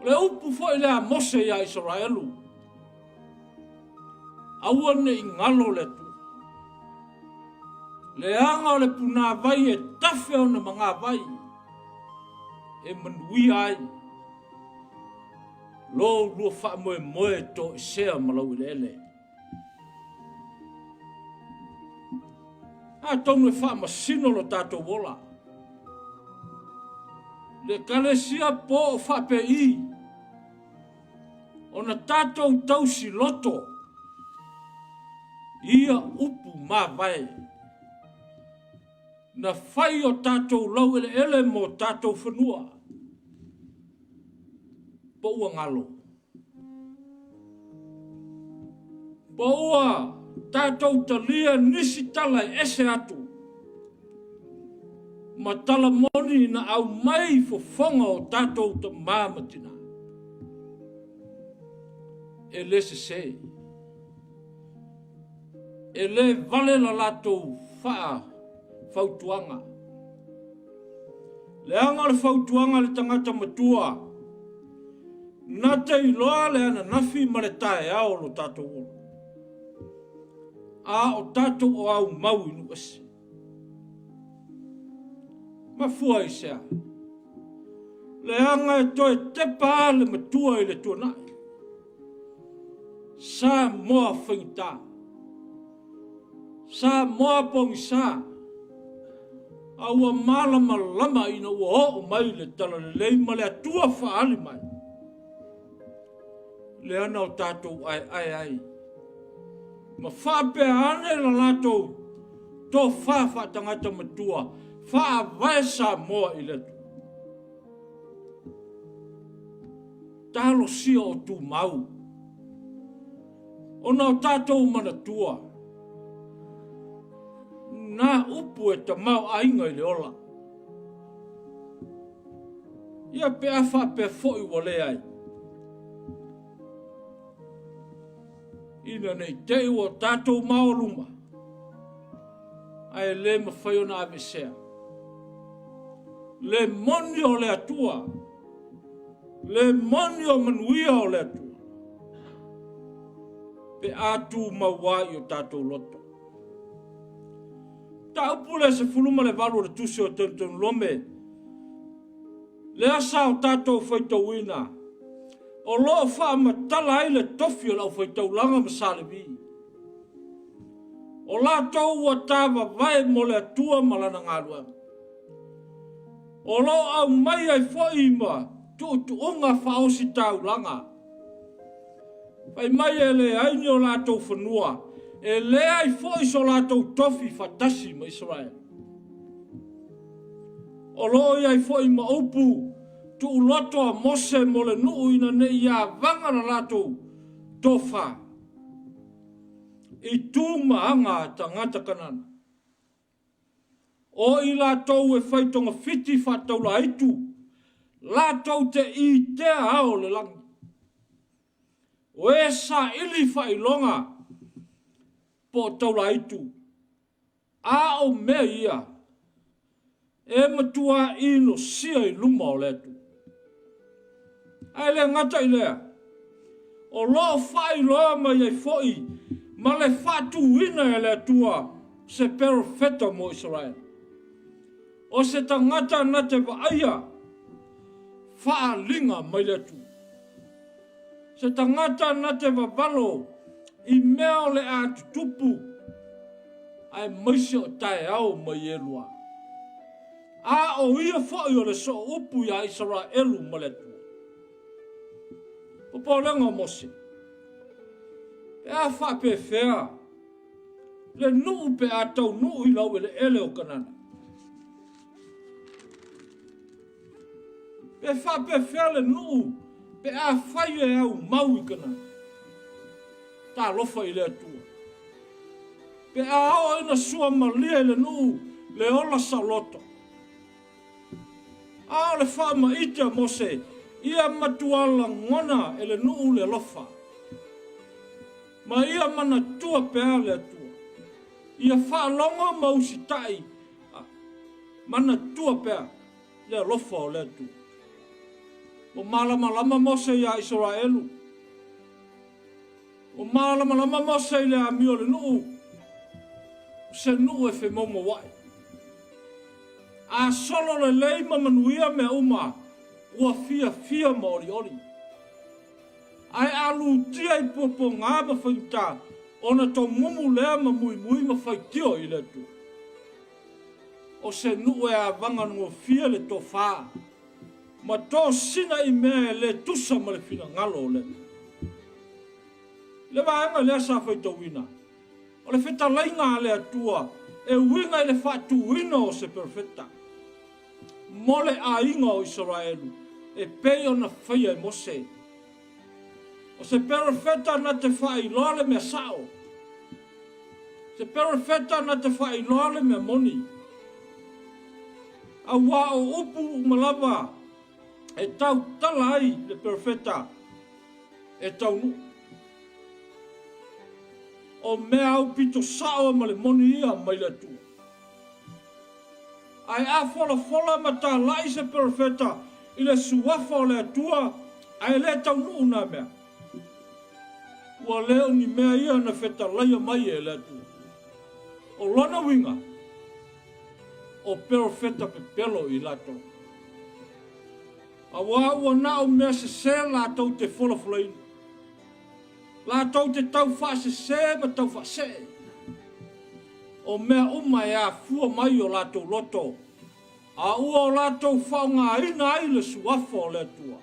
O le upu foi lea a Mose ia Isaraelu, aua ne i galo le Atua. Leaga o le punāvai e tafe ona magāvai. E manuia ai lo ulua faamoemoe toesea ma laueleele. Atonu e faamasino lo tatou ola. Le Ekalesia po o faapei ona tatou tausi loto ia upu mavae na fai o tatou laueleele mo tatou fanua po ua galo. Po ua tatou talia nisi tala e ese atu ma tala moni na aumai i fofoga o tatou tamā ma tinā. E le sesē. E le vale la latou fautuaga. Leaga o le fautuaga a le tagata matua, na te iloa le ananafi ma le taeao o lo tatou ola, a o tatou o aumau i nuu ese. Mafua i se a? Leaga e toe tepa lava le matua i le tuanai. Samoa faigata. Samoa pogisa, a ua malamalama ina ua oo mai le talalelei ma le Atua faaali mai, lea na o tatou aeae ai, ma faapea ane la latou tofa faatagata matua, faavae Samoa i le Atua. Talosia o tumau. Ona o tatou manatua nā upu e tamaoaiga i le ola. Ia pe a faapea foi ua leai. Ina ne i te i ua tatou maoluma, ae le mafai ona aveesea. Le moni o le Atua, le moni o manuia o le Atua, pe a tumau ai i o tatou loto. Mataupu le 18 o le Tusi o Teutonulome, lea sa o tatou faitauina, o lo o faamatala ai le tofi o le aufaitaulaga ma Sa Levi. O latou ua tavavae mo le Atua ma lana galuega. O lo o aumai ai foi ma tuutuuga faaositaulaga. Fai mai e leai ni o latou fanua, e leai foi so latou tofi faatasi ma Isaraelu. O lo o i ai foi ma upu tuuloto a Mose mo le nuu ina ne i avaga la latou tofa i tu ma aga a tagata Kanana. O i latou e fai togafiti faataulaaitu, latou te itea ao o le lagi. O e saili faailoga po o taulaaitu, a o mea ia e matua inosia i luma o le Atua. Ae le gata i lea, o lo o faailoa mai ai foi ma le faatuina e le Atua se perofeta mo Isaraelu, o se tagata na te vaaia faaaliga mai le Atua, se tagata na te vavalo i mea o le a tutupu aemaise o taeao ma Ielua. A o ia foi o le sooupu iā Isaraelu ma le Atua. Popolega o Mose, pe a faapefea le nuu pe a taunuu i laueleele o Kanana? Pe faapefea le nuu pe a fai e aumau i Kanana? Talofa i le Atua. Pe a oo ina suamalie le nuu le ola saoloto. A o le faamaite a Mose, ia matua lagona e le nuu le alofa, ma ia manatua pea le Atua. Ia faalogo ma usitai, manatua pea le alofa o le Atua. Ua malamalama Mose iā Isaraelu. Ua malamalama Mose i le amio o le nuu, o se nuu e femoumouaʻi. A solo lelei ma manuia mea uma, Ua fiafia ma olioli. Ae a lutia i puapuaga ma faigata, ona tomumu lea ma muimui ma faitio i le Atua. O se nuu e avagagofie le tofa ma tosina i mea e le tusa ma le finagalo o le Atua. I le vaega lea sa faitauina, o le fetalaiga a le Atua e uiga i le faatuina o se perofeta mo le aiga o Isaraelu e pei ona faia e Mose. O se perofeta na te faailoa le mea sao, se perofeta na te faailoa le mea moni, auā o upu uma lava e tautala ai le perofeta e taunuu. O mea aupito sao ma le moni ia mai le Atua. Ae a folafola ma talai se perofeta i le suafa o le Atua ae le taunuu na mea, ua le o ni mea ia na fetalaia mai e le Atua. O lona uiga, o perofeta pepelo i latou. Auā ua na o mea sesē latou te folafolaina, latou te taufaasesē ma taufaasee, o mea uma e afua mai i o latou loto, a ua o latou faaaogaina ai le suafa o le Atua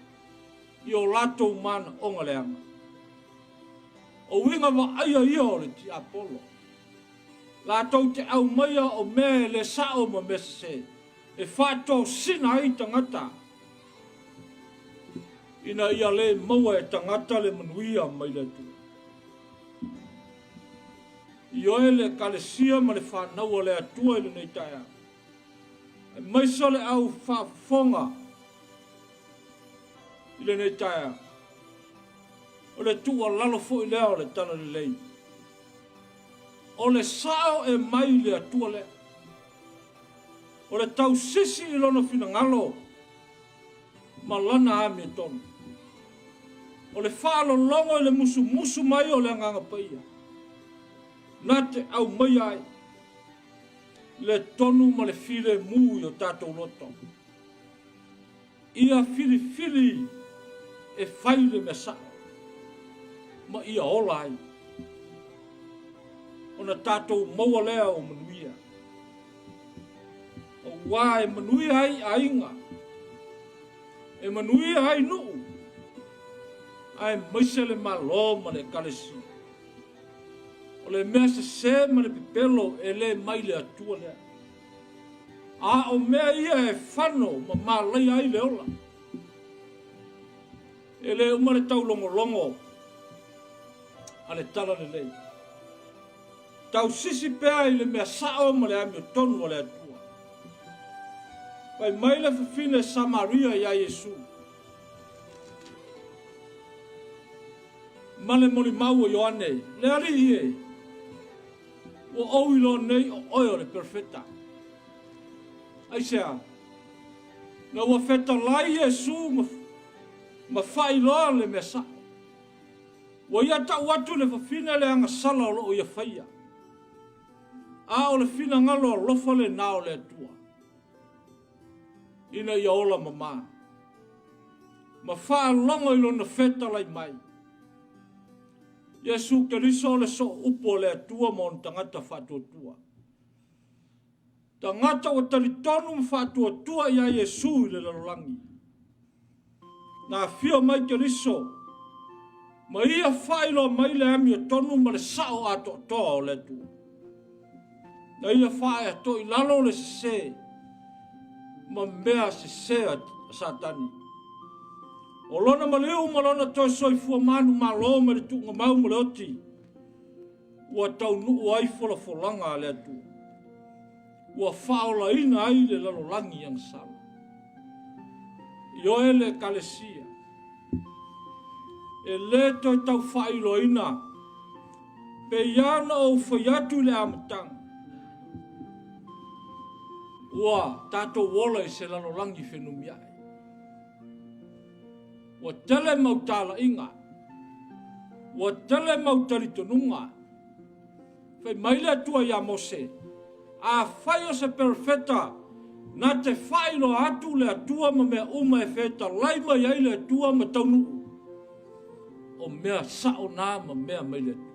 i o latou manaoga leaga. O uiga vaaia ia o le tiapolo, latou te aumaia o mea e le sao ma mea sesē, e faatosina ai tagata ina ia le maua e tagata le manuia mai le Atua. Ioe le Ekalesia ma le fanau a le Atua i lenei taeao, aemaise o le au faafofoga i lenei taeao. O le tuualalo foi lea o le Talalelei. O le sao e mai i le Atua lea. O le tausisi i lona finagalo ma lana amiotonu. O le faalologo i le musumusu mai o le Agaga Paia, na te aumaia ai le tonu ma le filemu i o tatou loto. Ia filifili e fai le mea sao ma ia ola ai, ona tatou maua lea o manuia. Auā e manuia ai aiga, e manuia ai nuu, aemaise le Malo ma le Ekalesia. O le mea sesē ma le pepelo e le mai le Atua lea. A o mea ia e fano ma malaia ai le ola. E le uma le taulogologo a le Talalelei. Tausisi pea i le mea sao ma le amiotonu a le Atua. Fai mai le fafine Samaria iā Iesu ma le molimau o Ioane, Le Alii e, ua ou iloa nei o oe o le perofeta. Aisea? Na ua fetalai Iesu ma, ma faailoa le mea sao. Ua ia tau atu i le fafine le agasala o lo o ia faia. A o le finagalo alofa lenā o le Atua, ina ia ola mamā, ma faalogo i Lona fetalai mai. Iesu Keriso o le sooupu o le Atua ma ona tagata faatuatua. Tagata ua talitonu ma faatuatua iā Iesu i le lalolagi. Na afio mai Keriso ma ia faailoa mai le amiotonu ma le sao atoatoa o le Atua. Na ia faaeatoilalo le sesē ma mea sesē a Satani. O lona maliu ma lona toe soifua manumalo mai le tuugamau ma le oti, ua taunuu ai folafolaga a le Atua, ua faaolaina ai le lalolagi agasala. Ioe le Ekalesia, e le toe tau faailoaina pei lava ona ou fai atu i le amataga, ua tatou ola i se lalolagi fenumiai. Ua tele mau talaiga, ua tele mau talitonuga. Fai mai le Atua iā Mose, Afai o se perofeta Na te faailoa atu le Atua ma mea uma e fetalai mai ai le Atua ma taunuu, o mea sao na ma mea mai le Atua.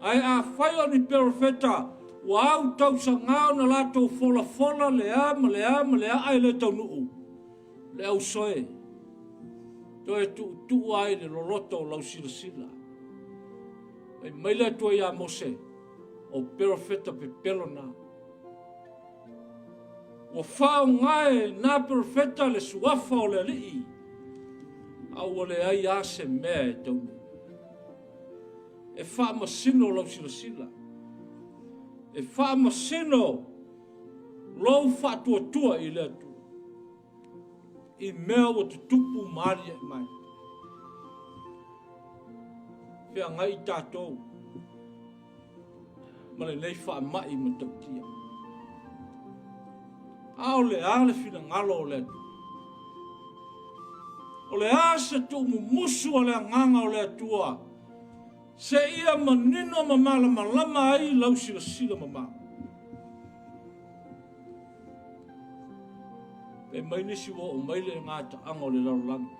Ae afai o ni perofeta ua au tausaga ona latou folafola le a ma le a ma le a ae le taunuu, le ausoe, toe tuutuu ai le loloto o lau silasila. Fai mai le Atua ia Mose, o perofeta pepelo na. Ua faaaoga e na perofeta le suafa o le Alii, a ua leai lava se mea e taunuu. E faamasino lau silasila, e faamasino lou faatuatua i le Atua i mea ua tutupu ma aliae mai. Feagai tatou ma lenei faamai matautia. A o le a le finagalo o le Atua? O le a se tuumumusu o le agaga o le Atua seia manino ma malamalama ai lau silasila mamao? Fai mai nisi ua oo mai le gataaga o le lalolagi.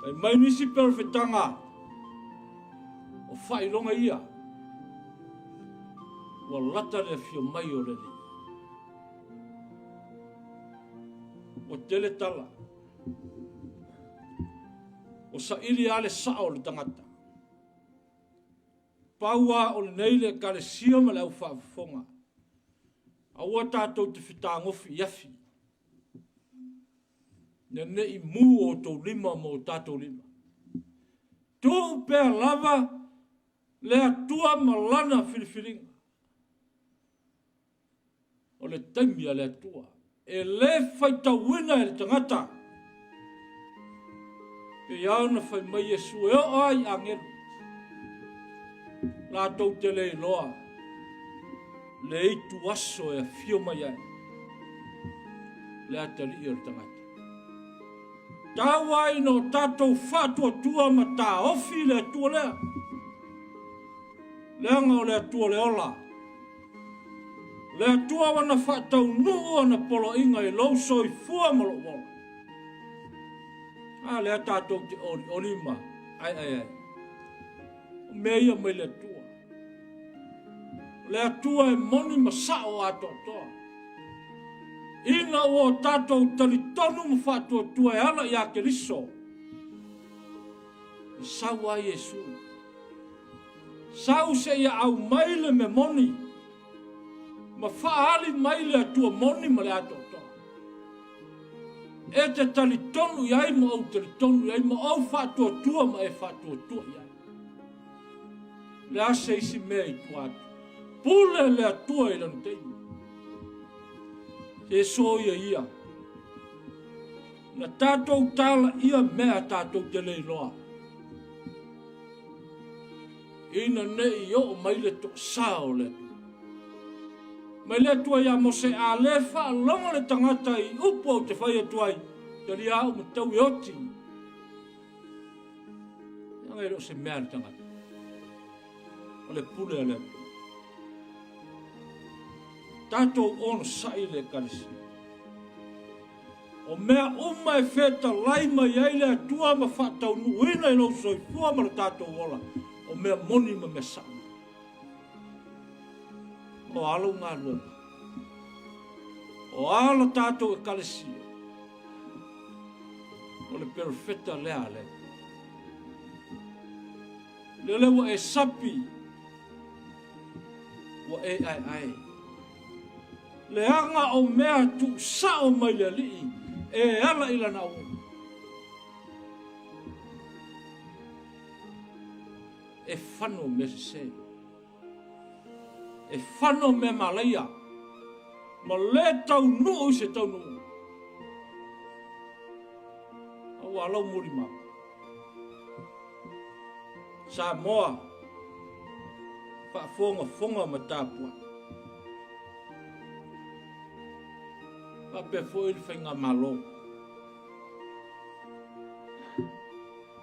Fai mai nisi perofetaga o faailoga ia ua lata le afio mai o le Alii. Ua tele tala, ua saili lava le sao o le tagata. Pau lava o lenei le Ekalesia ma le aufaafofoga, aua tatou te fetagofi i afi, ina ne i mu outou lima ma o tatou lima. Tuu pea lava le Atua ma Lana filifiliga. O le taimi a le Atua e le faitauina e le tagata. Pei lava ona fai mai Iesu e oo lava i agelu, latou te le iloa le itu aso e afio mai ai le atalii o le tagata. Tau ai ina o tatou faatuatua ma taofi le Atua lea, leaga o le Atua le ola. O le Atua ua na faataunuu ana poloaiga i lou soifua ma lou ola. A lea tatou te olioli ma aeae ai. O mea ia mai le Atua. O le Atua e moni ma sao atoatoa. Ina ua o tatou talitonu ma faatuatua e ala ia Keriso, e sau ai Iesu. Sau seia aumai le mea moni ma faaali mai le Atua moni ma le atoatoa. E te talitonu i ai ma ou talitonu i ai ma ou faatuatua ma e faatuatua i ai. O le a se isi mea i tua atu? Pule le Atua i lana taimi. Se soia ia. Na tatou talaia mea tatou te le iloa. Ina ne i oo mai le toasa o le Atua. Mai le Atua ia Mose, a le faalogo le tagata i upu ou te fai atu ai, talia au ma tau e oti. Leaga e le o se mea a le tagata. O le pule a le Atua. Tatou onosai le Ekalesia. O mea uma e fetalai mai ai le Atua ma faataunuuina i lou soifua ma lo tatou ola, o mea moni ma mea sao. O a lou galuega? O a la tatou Ekalesia? O le perofeta lea a le Atua. Lele ua e sapi, ua e aeae. Leaga o mea tuusao mai le Alii e ala i lana auauna. E fano mea sese. E fano mea malaia ma le taunuu i se taunuuga. Aua lau molimau. Samoa, faafogafoga ma tapuai. Faapea foi le faigamalo.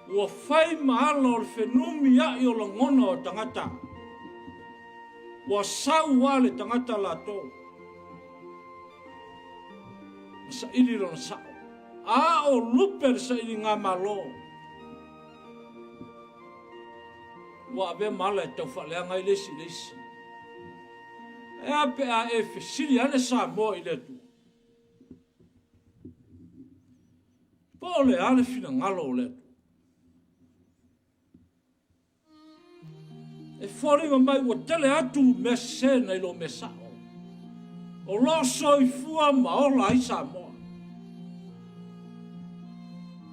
Ua fai ma ala o le fenumiai o lagona o tagata. Ua sau lava le tagata latou ma saili lona sao. A o lupe le sailigamalo, ua avea ma ala e taufaaleaga ai le isi i le isi. Ae a pe a e fesili ane Samoa i le Atua? Po o le a le finagalo o le Atua? E foliga mai ua tele atu mea sese nai lo mea sao. O lo o soifua ma ola ai Samoa.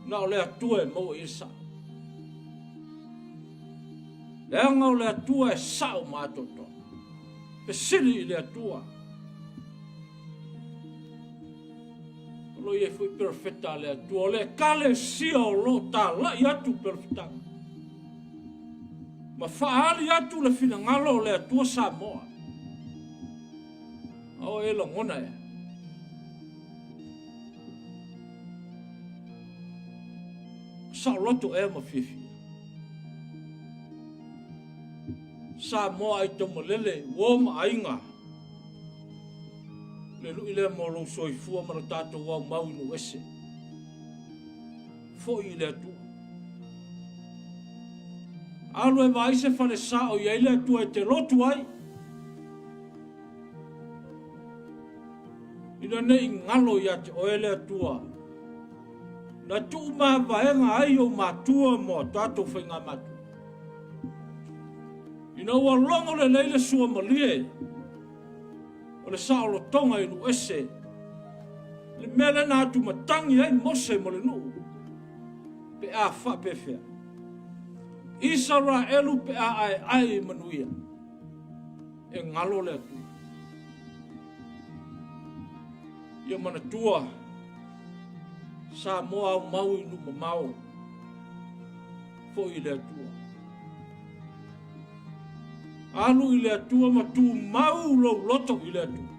Na o le Atua e maua i ai le sao. Leaga o le Atua e sao ma atoatoa. Fesili i le Atua. O lo o i ai foi perofeta a le Atua, o le Ekalesia o lo o talai atu perofetaga ma faaali atu le finagalo o le Atua Samoa. A o e lagona ea? Saoloto ea ma fiafia? Samoa ai taumalele, uo ma aiga. Le lui lea mo lou soifua ma lo tatou aumau i nuu ese. Foi i le Atua. Alu e vaai se falesa o i ai le Atua e te lotu ai. Ina ne i galo ia te oe le Atua, na tuumavaega ai ou matua ma o tatou faigamatua. Ina ua logo lelei le suamalie o le saolotoga i nuu ese, le mea lea na atumatagi ai Mose ma le nuu, pe a faapefea. Isaraelu pe a aeae i manuia, e galo le Atua. Ia manatua, Samoa aumau i nuu mamao, foi i le Atua. Alu i le Atua ma tumau lou loto i le Atua.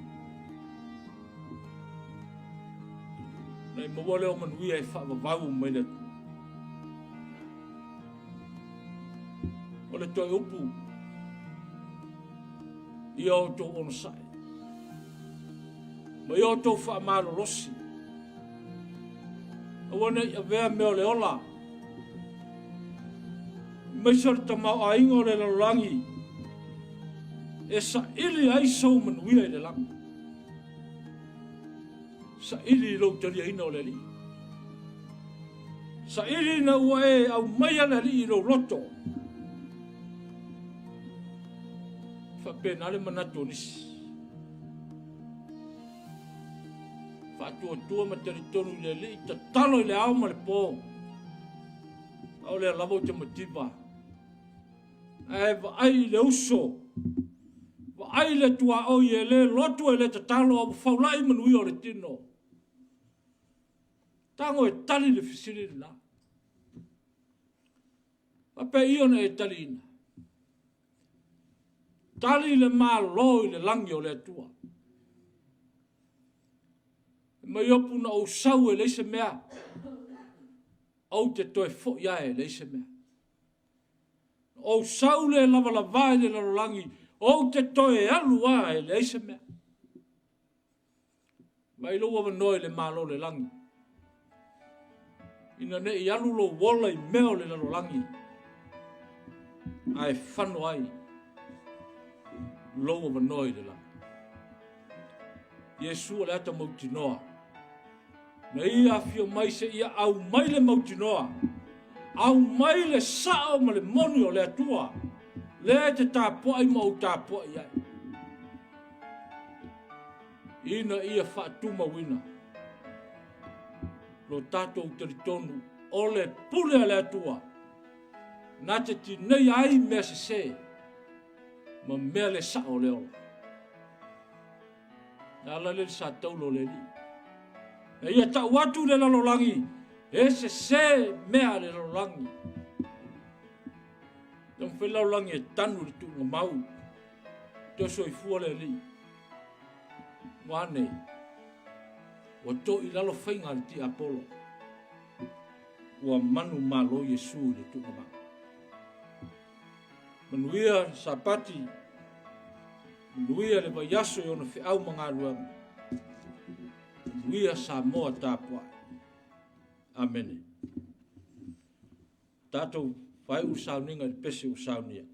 Na e maua lea o manuia e faavavau mai le Atua. O le toe upu, ia outou onosai, ma ia outou faamalolosi, aua ne i avea mea o le ola, aemaise o le tamaoaiga o le lalolagi e saili ai sou manuia i le lagi. Saili i lou taliaina o le Alii. Saili ina ua e aumaia le Alii i lou loto. E faapena le manatu o nisi. Faatuatua ma talitonu i le Alii, tatalo i le ao ma le po. A o lea lava ou te mativa. Ae vaai i le uso, vaai i le tuaoi e le lotu e le tatalo a ua faulai manuia o le tino. Tago e tali le fesili lena. Faapei ona e taliina? Tali le Malo i le lagi o le Atua. Mai Iopu na ou sau e leai se mea, ou te toe foi lava e leai se mea. Ou sau le lavalava i le lalolagi, ou te toe alu lava e leai se mea. Vaai lou avanoa i le Malo o le lagi, ina ne i alu lou ola i mea o le lalolagi, ae fano ai lou avanoa i le lagi. Iesu o le ata mautinoa, na ia afio mai seia aumai le mautinoa, aumai le sao ma le moni o le Atua, lea e te tapuai ma ou tapuai ai, ina ia faatumauina lo tatou talitonu o le pule a le Atua na te tineia ai mea sese ma mea le sao o le ola. Na ala lea le sa taulo o le Alii. Na ia tau atu le lalolagi, e sese mea a le lalolagi. Taumafai le lalolagi e tanu i le tuuga mau. Toe soifua le Alii. Ua a nei? Ua toi i lalo faiga a le tiapolo. Ua manumalo Iesu i le tuuga mau. Manuia Sapati. Manuia le vaiaso i ona feau ma galuega. Manuia Samoa tapuai. Amene. Tatou faaiu le sauniga i le pese ua saunia.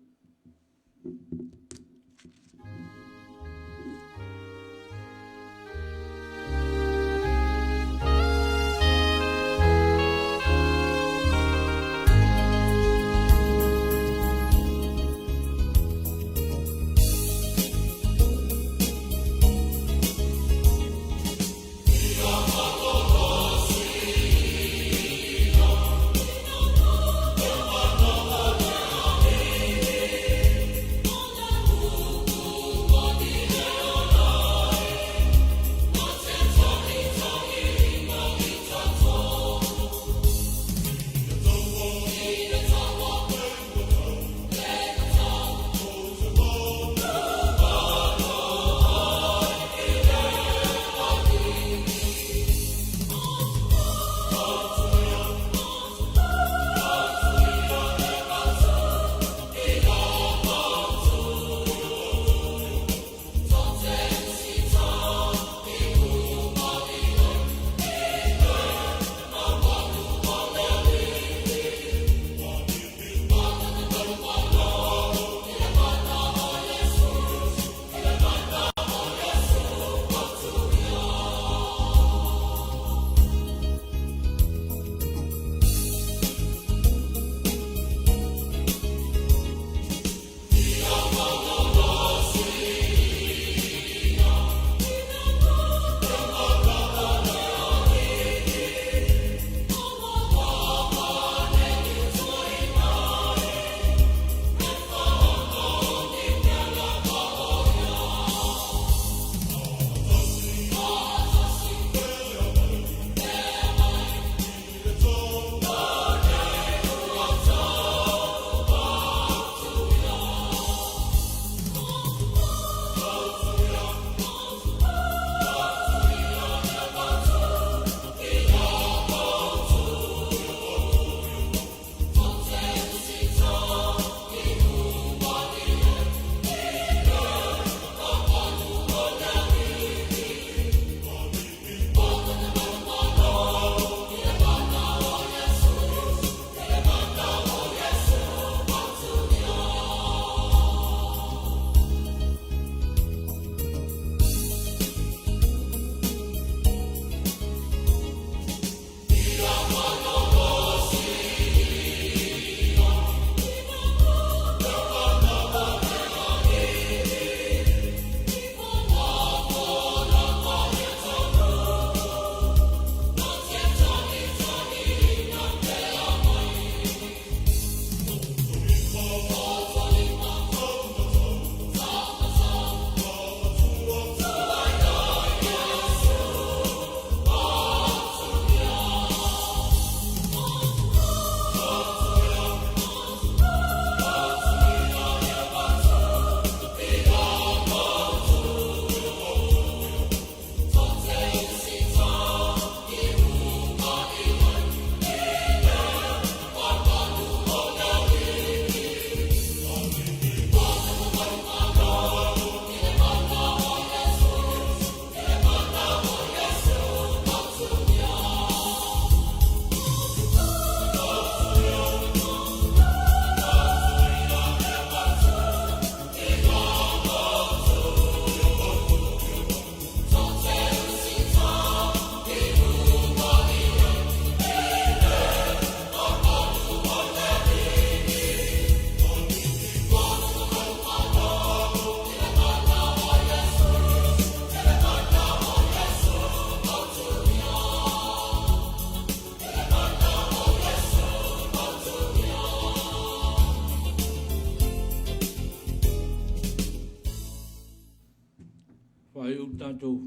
Faaiu le tatou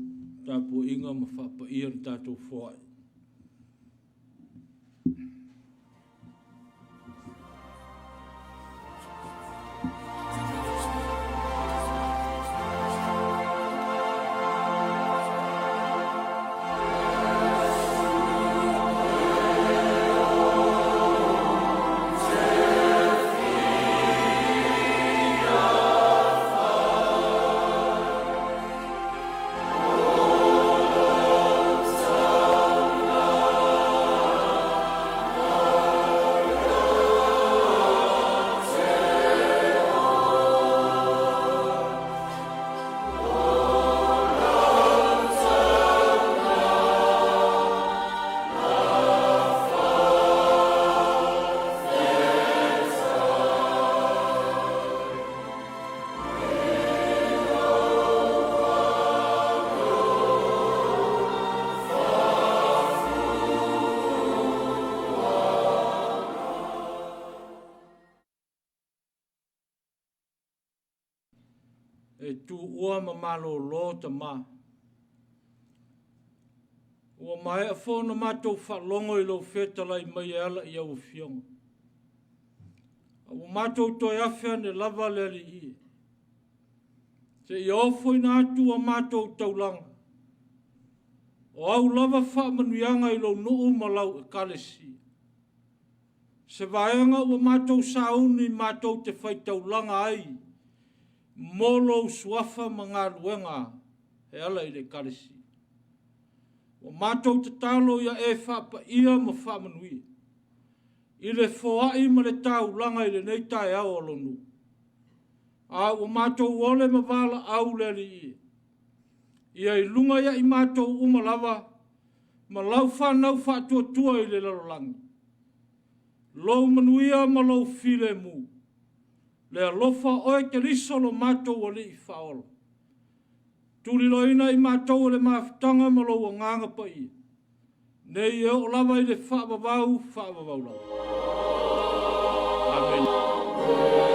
tapuaiga ma faapaia le tatou foai. Ua ma malolo Tama. Ua maea foi ona matou faalogo i lou fetalai mai e ala i au afioga. A ua matou toe afe ane lava le Alii e, seia ofoina atu a matou taulaga, o au lava faamanuiaga i lou nuu ma lau ekalesia. Se vaega ua matou sauni matou te faitaulaga ai mo lou suafa ma galuega e ala i le ekalesia. Ua matou tatalo ia e faapaia ma faamanuia i le foai ma le taulaga i lenei taeao o lou nuu. A ua matou ole ma valaau le Alii ia i luga ia i matou uma lava ma lau fanau faatuatua i le lalolagi. Lou manuia ma lou filemu, le alofa o oe Keriso lo matou Alii Faaola. Tuliloaina i matou e le mafutaga ma lou Agaga Paia, nei e oo lava i le faavavau, faavavau lava. Amene.